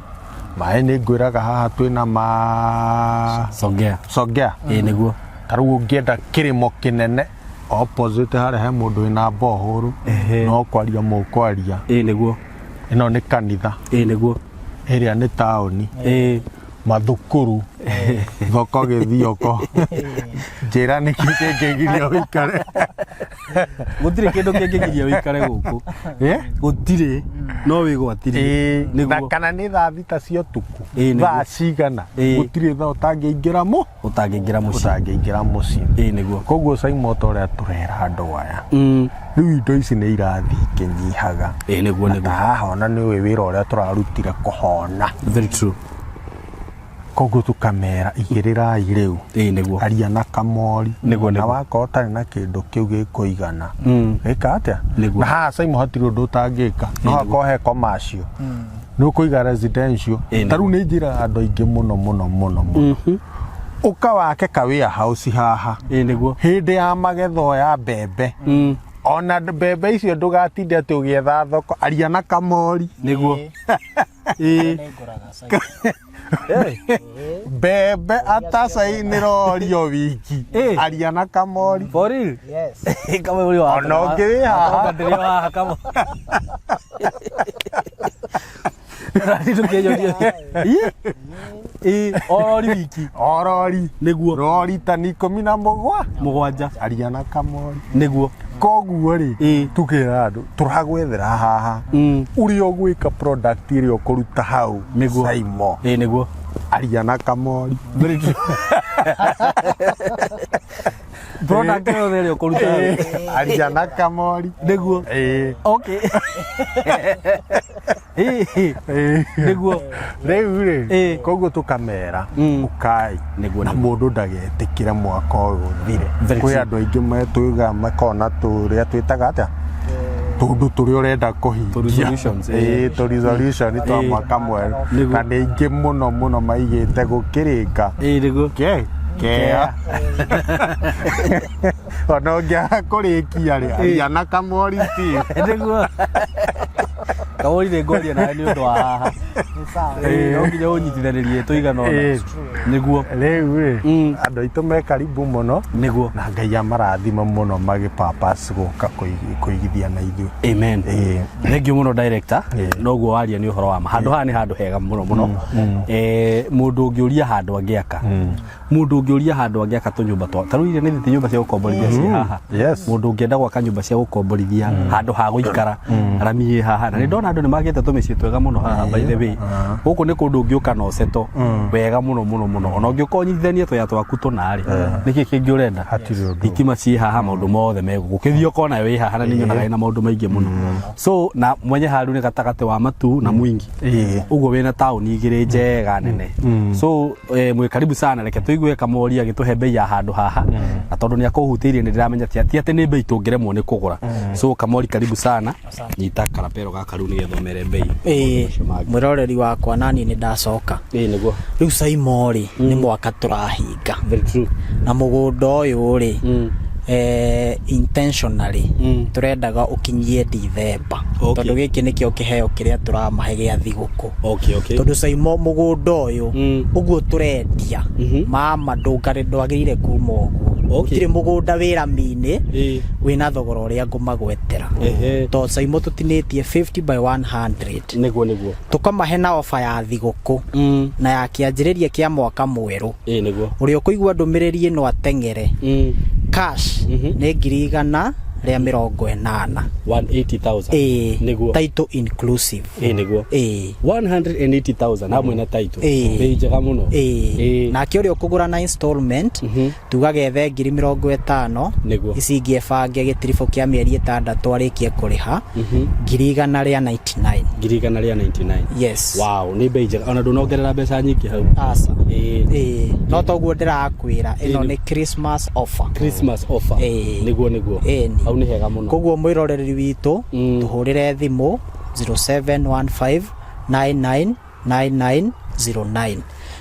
[SPEAKER 5] Maĩ nĩ ngwĩraga haha twĩna ma
[SPEAKER 2] Songea.
[SPEAKER 5] Songea.
[SPEAKER 2] Ĩ, nĩguo.
[SPEAKER 5] Ta rĩu ũngĩenda kĩrĩmo kĩnene opposite harĩa he mũndũ wĩna bohũrũ
[SPEAKER 2] Ehe.
[SPEAKER 5] no kwaria mũkwaria.
[SPEAKER 2] Ĩ, nĩguo.
[SPEAKER 5] Ĩno nĩ kanitha.
[SPEAKER 2] Ĩ, nĩguo.
[SPEAKER 5] Ĩrĩa nĩ taũni.
[SPEAKER 2] Ĩ.
[SPEAKER 5] Mathukuru, thoko Gĩthioko. Njĩra nĩkĩ kĩngĩgiria ũikare.
[SPEAKER 2] Gũtirĩ kĩndũ kĩngĩgiria ũikare gũkũ.
[SPEAKER 5] Ĩ?
[SPEAKER 2] Gũtirĩ. No wĩgwatirie.
[SPEAKER 5] Ĩ, na
[SPEAKER 2] Nĩguo.
[SPEAKER 5] kana nĩ thaa 6 cia ũtukũ,
[SPEAKER 2] Ĩ, nĩguo.
[SPEAKER 5] thaa cigana,
[SPEAKER 2] Ĩ.
[SPEAKER 5] gũtirĩ thaa ũtangĩingĩra mũ
[SPEAKER 2] Ũtangĩingĩra mũciĩ.
[SPEAKER 5] Ũtangĩingĩra mũciĩ.
[SPEAKER 2] Ĩ, nĩguo.
[SPEAKER 5] Koguo Saimo ta ũrĩa tũrera andũ aya, rĩu indo ici nĩ irathiĩ ikĩnyihaga.
[SPEAKER 2] Ĩ, nĩguo,
[SPEAKER 5] Na
[SPEAKER 2] nĩguo.
[SPEAKER 5] ta haha ona nĩ ũĩ wĩra ũrĩa tũrarutire kũhona.
[SPEAKER 2] Very true.
[SPEAKER 5] Koguo tũkamera igĩrĩrai rĩu.
[SPEAKER 2] Ĩ, nĩguo.
[SPEAKER 5] Aria na kamori.
[SPEAKER 2] Nĩguo,
[SPEAKER 5] Na
[SPEAKER 2] nĩguo.
[SPEAKER 5] wakorwo ũtarĩ na kĩndũ kĩu gĩkũigana, ĩka atĩa?
[SPEAKER 2] Nĩguo.
[SPEAKER 5] Na haha Saimo hatirĩ ũndũ ũtangĩka. No hakorwo he commercial. Nĩ ũkũiga residential.
[SPEAKER 2] Ĩ,
[SPEAKER 5] Ta rĩu nĩ njĩraga andũ aingĩ mũno mũno mũno mũno. Ũka wake ka warehouse haha.
[SPEAKER 2] Ĩ, nĩguo.
[SPEAKER 5] Hĩndĩ ya magetha ya mbembe. Ona mbembe icio ndũgatinde atĩ ũgĩetha thoko, aria na kamori.
[SPEAKER 2] Nĩguo. Ĩ.
[SPEAKER 5] Mbembe atacai nĩ rori o wiki.
[SPEAKER 2] Ĩ.
[SPEAKER 5] Aria na kamori.
[SPEAKER 2] For real?
[SPEAKER 4] Yes.
[SPEAKER 2] Kama uri wa
[SPEAKER 5] Ona ũngĩ wĩ haha.
[SPEAKER 2] Ndĩrĩ o haha kama. Rani tũkĩnyonia. Ĩ. Ĩ, o rori wiki.
[SPEAKER 5] O rori.
[SPEAKER 2] Nĩguo.
[SPEAKER 5] Rori tani 17.
[SPEAKER 2] 7.
[SPEAKER 5] Aria na kamori.
[SPEAKER 2] Nĩguo.
[SPEAKER 5] Koguo rĩ,
[SPEAKER 2] Ĩ.
[SPEAKER 5] tukĩra andũ tũragwethera haha ũrĩa ũgwĩka product ĩrĩa ũkũruta hau.
[SPEAKER 2] Nĩguo.
[SPEAKER 5] Saimo.
[SPEAKER 2] Ĩ, nĩguo.
[SPEAKER 5] Aria na kamori.
[SPEAKER 2] Very true. Product yothe ĩrĩa ũkũruta hau.
[SPEAKER 5] Aria na kamori.
[SPEAKER 2] Nĩguo.
[SPEAKER 5] Ĩ.
[SPEAKER 2] Okay. Ĩ,
[SPEAKER 5] Ĩ.
[SPEAKER 2] Nĩguo.
[SPEAKER 5] Rĩu rĩ,
[SPEAKER 2] Ĩ.
[SPEAKER 5] koguo tũkamera ũkai.
[SPEAKER 2] Nĩguo,
[SPEAKER 5] Na
[SPEAKER 2] nĩguo.
[SPEAKER 5] mũndũ ndagetĩkĩre mwaka ũyũ ũthire.
[SPEAKER 2] Very
[SPEAKER 5] Kwĩ
[SPEAKER 2] true.
[SPEAKER 5] andũ aingĩ metwĩga makona tũrĩa twĩtaga atĩa, tũndũ tũrĩa ũrenda kũhingia.
[SPEAKER 2] Tũ resolutions, ĩ.
[SPEAKER 5] Ĩ, tũ resolution twa
[SPEAKER 2] Ĩ.
[SPEAKER 5] mwaka mwerũ.
[SPEAKER 2] Nĩguo.
[SPEAKER 5] Na nĩ aingĩ mũno mũno maigĩte gũkĩrĩka.
[SPEAKER 2] Ĩ, nĩguo.
[SPEAKER 5] Ke kea ona ũngĩaga kũrĩkia rĩ, aria na kamori Steve.
[SPEAKER 2] Nĩguo. Kamori nĩ ngwaria nawe nĩ ũndũ wa haha. Ĩ, no nginya ũnyitithanĩrie tũigana ũna.
[SPEAKER 5] Ĩ.
[SPEAKER 2] Nĩguo.
[SPEAKER 5] Rĩu rĩ, andũ aitũ me karibu mũno.
[SPEAKER 2] Nĩguo.
[SPEAKER 5] Na Ngai amarathime mũno magĩpapas gũka kũigithia na ithuĩ.
[SPEAKER 2] Amen.
[SPEAKER 5] Ĩ.
[SPEAKER 2] Thank you mũno director.
[SPEAKER 5] Ĩ.
[SPEAKER 2] Noguo waria nĩ ũhoro wa ma. Handũ haha nĩ handũ hega mũno mũno. Mũndũ ũngĩũria handũ angĩaka. Mũndũ ũngĩũria handũ angĩaka tũnyũmba twa ta rĩu iria nĩ thiti nyũmba cia gũkomborithia ciĩ haha.
[SPEAKER 5] Yes.
[SPEAKER 2] Mũndũ ũngĩenda gwaka nyũmba cia gũkomborithia handũ ha gũikara rami ĩ haha. Na nĩ ndona andũ nĩ makĩte tũmĩciĩ twega mũno haha by the way. Gũkũ nĩ kũndũ ũngĩũka na ũceto wega mũno mũno mũno. Ona ũngĩũka ũnyitithanie tũya twaku tũna rĩ, nĩkĩ kĩngĩ ũrenda?
[SPEAKER 5] Hatirĩ ũndũ.
[SPEAKER 2] Thitima ciĩ haha, maũndũ mothe me gũkũ. Gĩthioko onayo ĩ haha na nĩ nyonaga ĩna maũndũ maingĩ mũno. So na mwenye haru nĩ gatagatĩ wa Matu na Mwingi.
[SPEAKER 5] Ĩĩ.
[SPEAKER 2] Ũguo wĩna taũni igĩrĩ njega nene. So mwĩ karibu sana, reke tũigue Kamori agĩtũhe bei ya handũ haha. Na tondũ nĩ akũhutĩirie nĩ ndĩramenya ti atĩ nĩ bei tũngĩremwo nĩ kũgũra. So Kamori, karibu sana. Nyita karapero gaka rĩu nĩgetha ũmere bei.
[SPEAKER 4] Ĩĩ,
[SPEAKER 2] Maũndũ macio mangĩ.
[SPEAKER 4] Mwĩroreri wa wakwa naniĩ nĩ ndacoka.
[SPEAKER 2] Ĩĩ nĩguo.
[SPEAKER 4] Rĩu Saimo rĩ, nĩ mwaka tũrahinga.
[SPEAKER 2] Very true.
[SPEAKER 4] Na mũgũnda ũyũ rĩ, intentionally tũrendaga ũkinyie Dithemba. Tondũ gĩkĩ nĩkĩo kĩheo kĩrĩa tũramahe gĩa thigũkũ. Tondũ Saimo mũgũnda ũyũ ũguo tũrendia, mama ndwagĩrĩire kuma ũguo. Gũtirĩ mũgũnda wĩ rami-inĩ wĩna thogora ũrĩa ngũmagwetera. Tondũ Saimo tũtinĩtie 50 by 100.
[SPEAKER 2] Nĩguo nĩguo.
[SPEAKER 4] Tũkamahe na ofa ya thigũkũ na ya kĩanjĩrĩria kĩa mwaka mwerũ.
[SPEAKER 2] Ĩĩ nĩguo.
[SPEAKER 4] Ũrĩa ũkũigua ndũmĩrĩri ĩno ateng'ere. Cash nĩ 180,000.
[SPEAKER 2] 180,000.
[SPEAKER 4] Ĩĩ.
[SPEAKER 2] Nĩguo.
[SPEAKER 4] Title inclusive.
[SPEAKER 2] Ĩĩ nĩguo.
[SPEAKER 4] Ĩĩ.
[SPEAKER 2] 180,000 hamwe na title.
[SPEAKER 4] Ĩĩ.
[SPEAKER 2] Bei njega mũno.
[SPEAKER 4] Ĩĩ.
[SPEAKER 2] Ĩĩ.
[SPEAKER 4] Nake ũrĩa ũkũgũra na installment tugaga ethe 50,000.
[SPEAKER 2] Nĩguo.
[SPEAKER 4] Ici ingĩ ebange gĩtiribũ kĩa mĩeri 6 arĩkie kũrĩha 199,000.
[SPEAKER 2] 199,000.
[SPEAKER 4] Yes.
[SPEAKER 2] Wow, nĩ bei njega. Ona ndũnongerera mbeca nyingĩ hau.
[SPEAKER 4] Aca.
[SPEAKER 2] Ĩĩ.
[SPEAKER 4] Ĩĩ. No toguo ndĩrakwĩra ĩno nĩ Christmas offer.
[SPEAKER 2] Christmas offer.
[SPEAKER 4] Ĩĩ.
[SPEAKER 2] Nĩguo nĩguo.
[SPEAKER 4] Ĩni.
[SPEAKER 2] Hau nĩ hega mũno.
[SPEAKER 4] Koguo mwĩroreri witũ tũhũrĩre thimũ 0715 99 9909.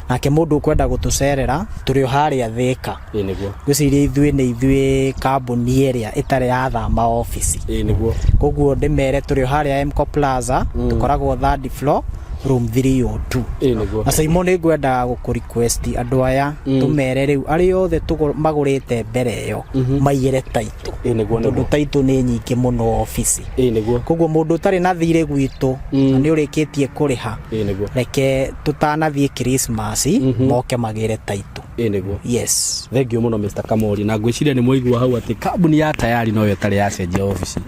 [SPEAKER 4] Nake mũndũ ũkwenda gũtũcerera tũrĩ o harĩa Thĩka.
[SPEAKER 2] Ĩĩ nĩguo.
[SPEAKER 4] Ngwĩciria ithuĩ nĩ ithuĩ kambuni ĩrĩa ĩtarĩ yathama obici.
[SPEAKER 2] Ĩĩ nĩguo.
[SPEAKER 4] Koguo ndĩmere tũrĩ o harĩa Mco Plaza, tũkoragwo third floor room 302.
[SPEAKER 2] Ĩĩ nĩguo.
[SPEAKER 4] Na Simon nĩ ngwendaga gũkũ request andũ aya tũmere rĩu arĩa othe magũrĩte mbere ĩyo maigĩre title.
[SPEAKER 2] Ĩĩ nĩguo
[SPEAKER 4] Tondũ
[SPEAKER 2] nĩguo.
[SPEAKER 4] title nĩ nyingĩ mũno obici.
[SPEAKER 2] Ĩĩ nĩguo.
[SPEAKER 4] Koguo mũndũ ũtarĩ na thirĩ gwitũ na nĩ ũrĩkĩtie kũrĩha,
[SPEAKER 2] Ĩĩ nĩguo.
[SPEAKER 4] reke tũtanathiĩ Christmas moke magĩre title.
[SPEAKER 2] Ĩĩ nĩguo.
[SPEAKER 4] Yes.
[SPEAKER 2] Thank you mũno Mr. Kamori na ngwĩciria nĩ mwaigua hau atĩ kambuni ya Tayari noyo ĩtarĩ yacenjia obici.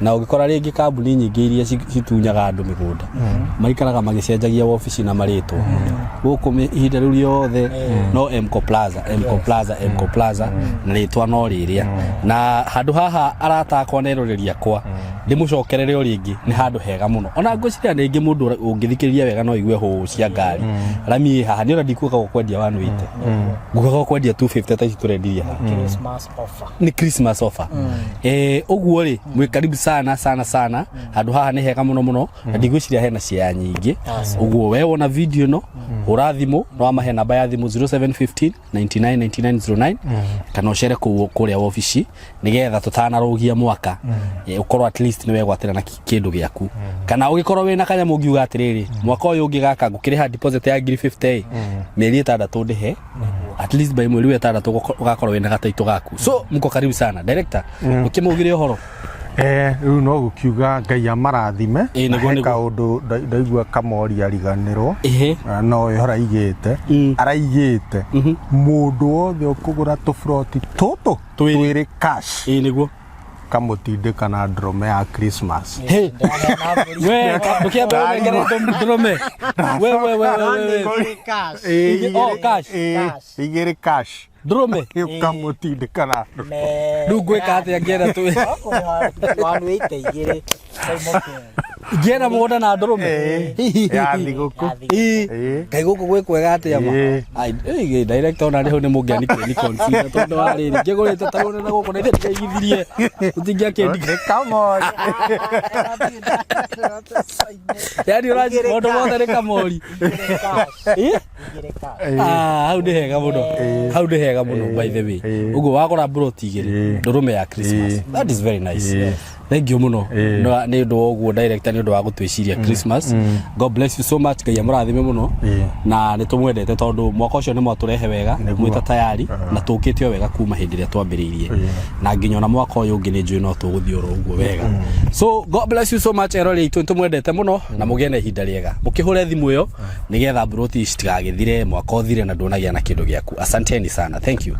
[SPEAKER 2] Na ũngĩkora rĩngĩ kambuni nyingĩ iria citunyaga andũ mĩgũnda maikaraga magĩcenjagia obici na marĩtwa. Gũkũ ihinda rĩu rĩothe no Mco Plaza, Mco Plaza, Mco Plaza na rĩtwa no rĩrĩa. Na handũ haha arata akwa na eroreri akwa ndĩmũcokerere o rĩngĩ nĩ handũ hega mũno. Ona ngwĩciria rĩngĩ mũndũ ũngĩthikĩrĩria wega no aigue hũ cia ngari. Rami ĩ haha nĩ ona ndikuga gũkwendia 180. Ngugaga gũkwendia 250 ta ici tũrendirie haha.
[SPEAKER 4] Christmas offer.
[SPEAKER 2] Nĩ Christmas offer. Ũguo rĩ mwĩ karibu sana sana sana. Handũ haha nĩ hega mũno mũno na ndigwĩciria hena ciea nyingĩ. Ũguo we wona video ĩno hũra thimũ no amahe namba ya thimũ 0715 99 99 09 kana ũcere kũu kũrĩa wabici nĩgetha tũtanarũgia mwaka ũkorwo at least nĩ wegwatĩra na kĩndũ gĩaku. Kana ũgĩkorwo wĩna kanyamũ ũngiuga atĩrĩrĩ mwaka ũyũ ũngĩ gaka ngũkĩrĩha deposit ya 50,000 mĩeri 6 ndĩhe at least by mweri wa 6 ũgakorwo wĩna gataitũ gaku. So mko karibu sana director. Ũkĩmaugĩre ũhoro.
[SPEAKER 5] Rĩu no gũkiuga Ngai amarathime.
[SPEAKER 2] Ĩĩ, nĩguo,
[SPEAKER 5] He
[SPEAKER 2] nĩguo.
[SPEAKER 5] kaũndũ ndaigua Kamori ariganĩrwo.
[SPEAKER 2] Ĩhĩ.
[SPEAKER 5] No ĩho araigĩte. Araigĩte mũndũ wothe ũkũgũra tũburoti tũtũ
[SPEAKER 2] Twĩrĩ.
[SPEAKER 5] twĩrĩ cash.
[SPEAKER 2] Ĩĩ nĩguo.
[SPEAKER 5] Kamũtindĩka na ndũrũme ya Christmas.
[SPEAKER 2] Hey. We, ndũkĩambe ũnengere ndũrũme. We, we, we, we, we.
[SPEAKER 4] Cash.
[SPEAKER 2] Oh, cash.
[SPEAKER 5] Igĩrĩ cash.
[SPEAKER 2] Ndũrũme.
[SPEAKER 5] Ũkamũtindĩka na ndũrũme.
[SPEAKER 2] Rĩu ngwĩka atĩa ngĩenda twĩ
[SPEAKER 4] 180 igĩrĩ.
[SPEAKER 2] Ngĩenda mũgũnda na ndũrũme.
[SPEAKER 5] Ya thigũkũ.
[SPEAKER 2] Ĩĩ. Kaĩ gũkũ gwĩ kwega atĩa ma?
[SPEAKER 5] Ĩĩ.
[SPEAKER 2] Ai, ĩĩ, director ona rĩu nĩ mũngĩani consider tondũ wa rĩrĩ ngĩgũrĩte ta ũrĩa na gũkũ na ithe ndikaigithirie. Tũtingĩakĩendia.
[SPEAKER 5] Nĩ Kamori.
[SPEAKER 2] Yaani ũranjĩra maũndũ mothe nĩ Kamori. Ĩĩ? Ah, hau nĩ hega mũno. Hau nĩ hega mũno by the way. Ũguo wagũra mburoti igĩrĩ ndũrũme ya Christmas. That is very nice. Thank you mũno nĩ ũndũ wa ũguo director nĩ ũndũ wa gũtwĩciria Christmas. God bless you so much. Ngai amũrathime mũno. Na nĩ tũmwendete tondũ mwaka ũcio nĩ mwatũrehe wega mwĩta Tayari na tũkĩte o wega kuma hĩndĩ ĩrĩa twambĩrĩirie. Na nginya ona mwaka ũyũ ũngĩ nĩ njũĩ no tũgũthiĩ oro ũguo wega. So God bless you so much eroreri aitũ nĩ tũmwendete mũno na mũgĩe na ihinda rĩega. Mũkĩhũre thimũ ĩyo nĩgetha mburoti ici citigagĩthire mwaka ũthire na ndũnagĩa na kĩndũ gĩaku. Asanteni sana. Thank you.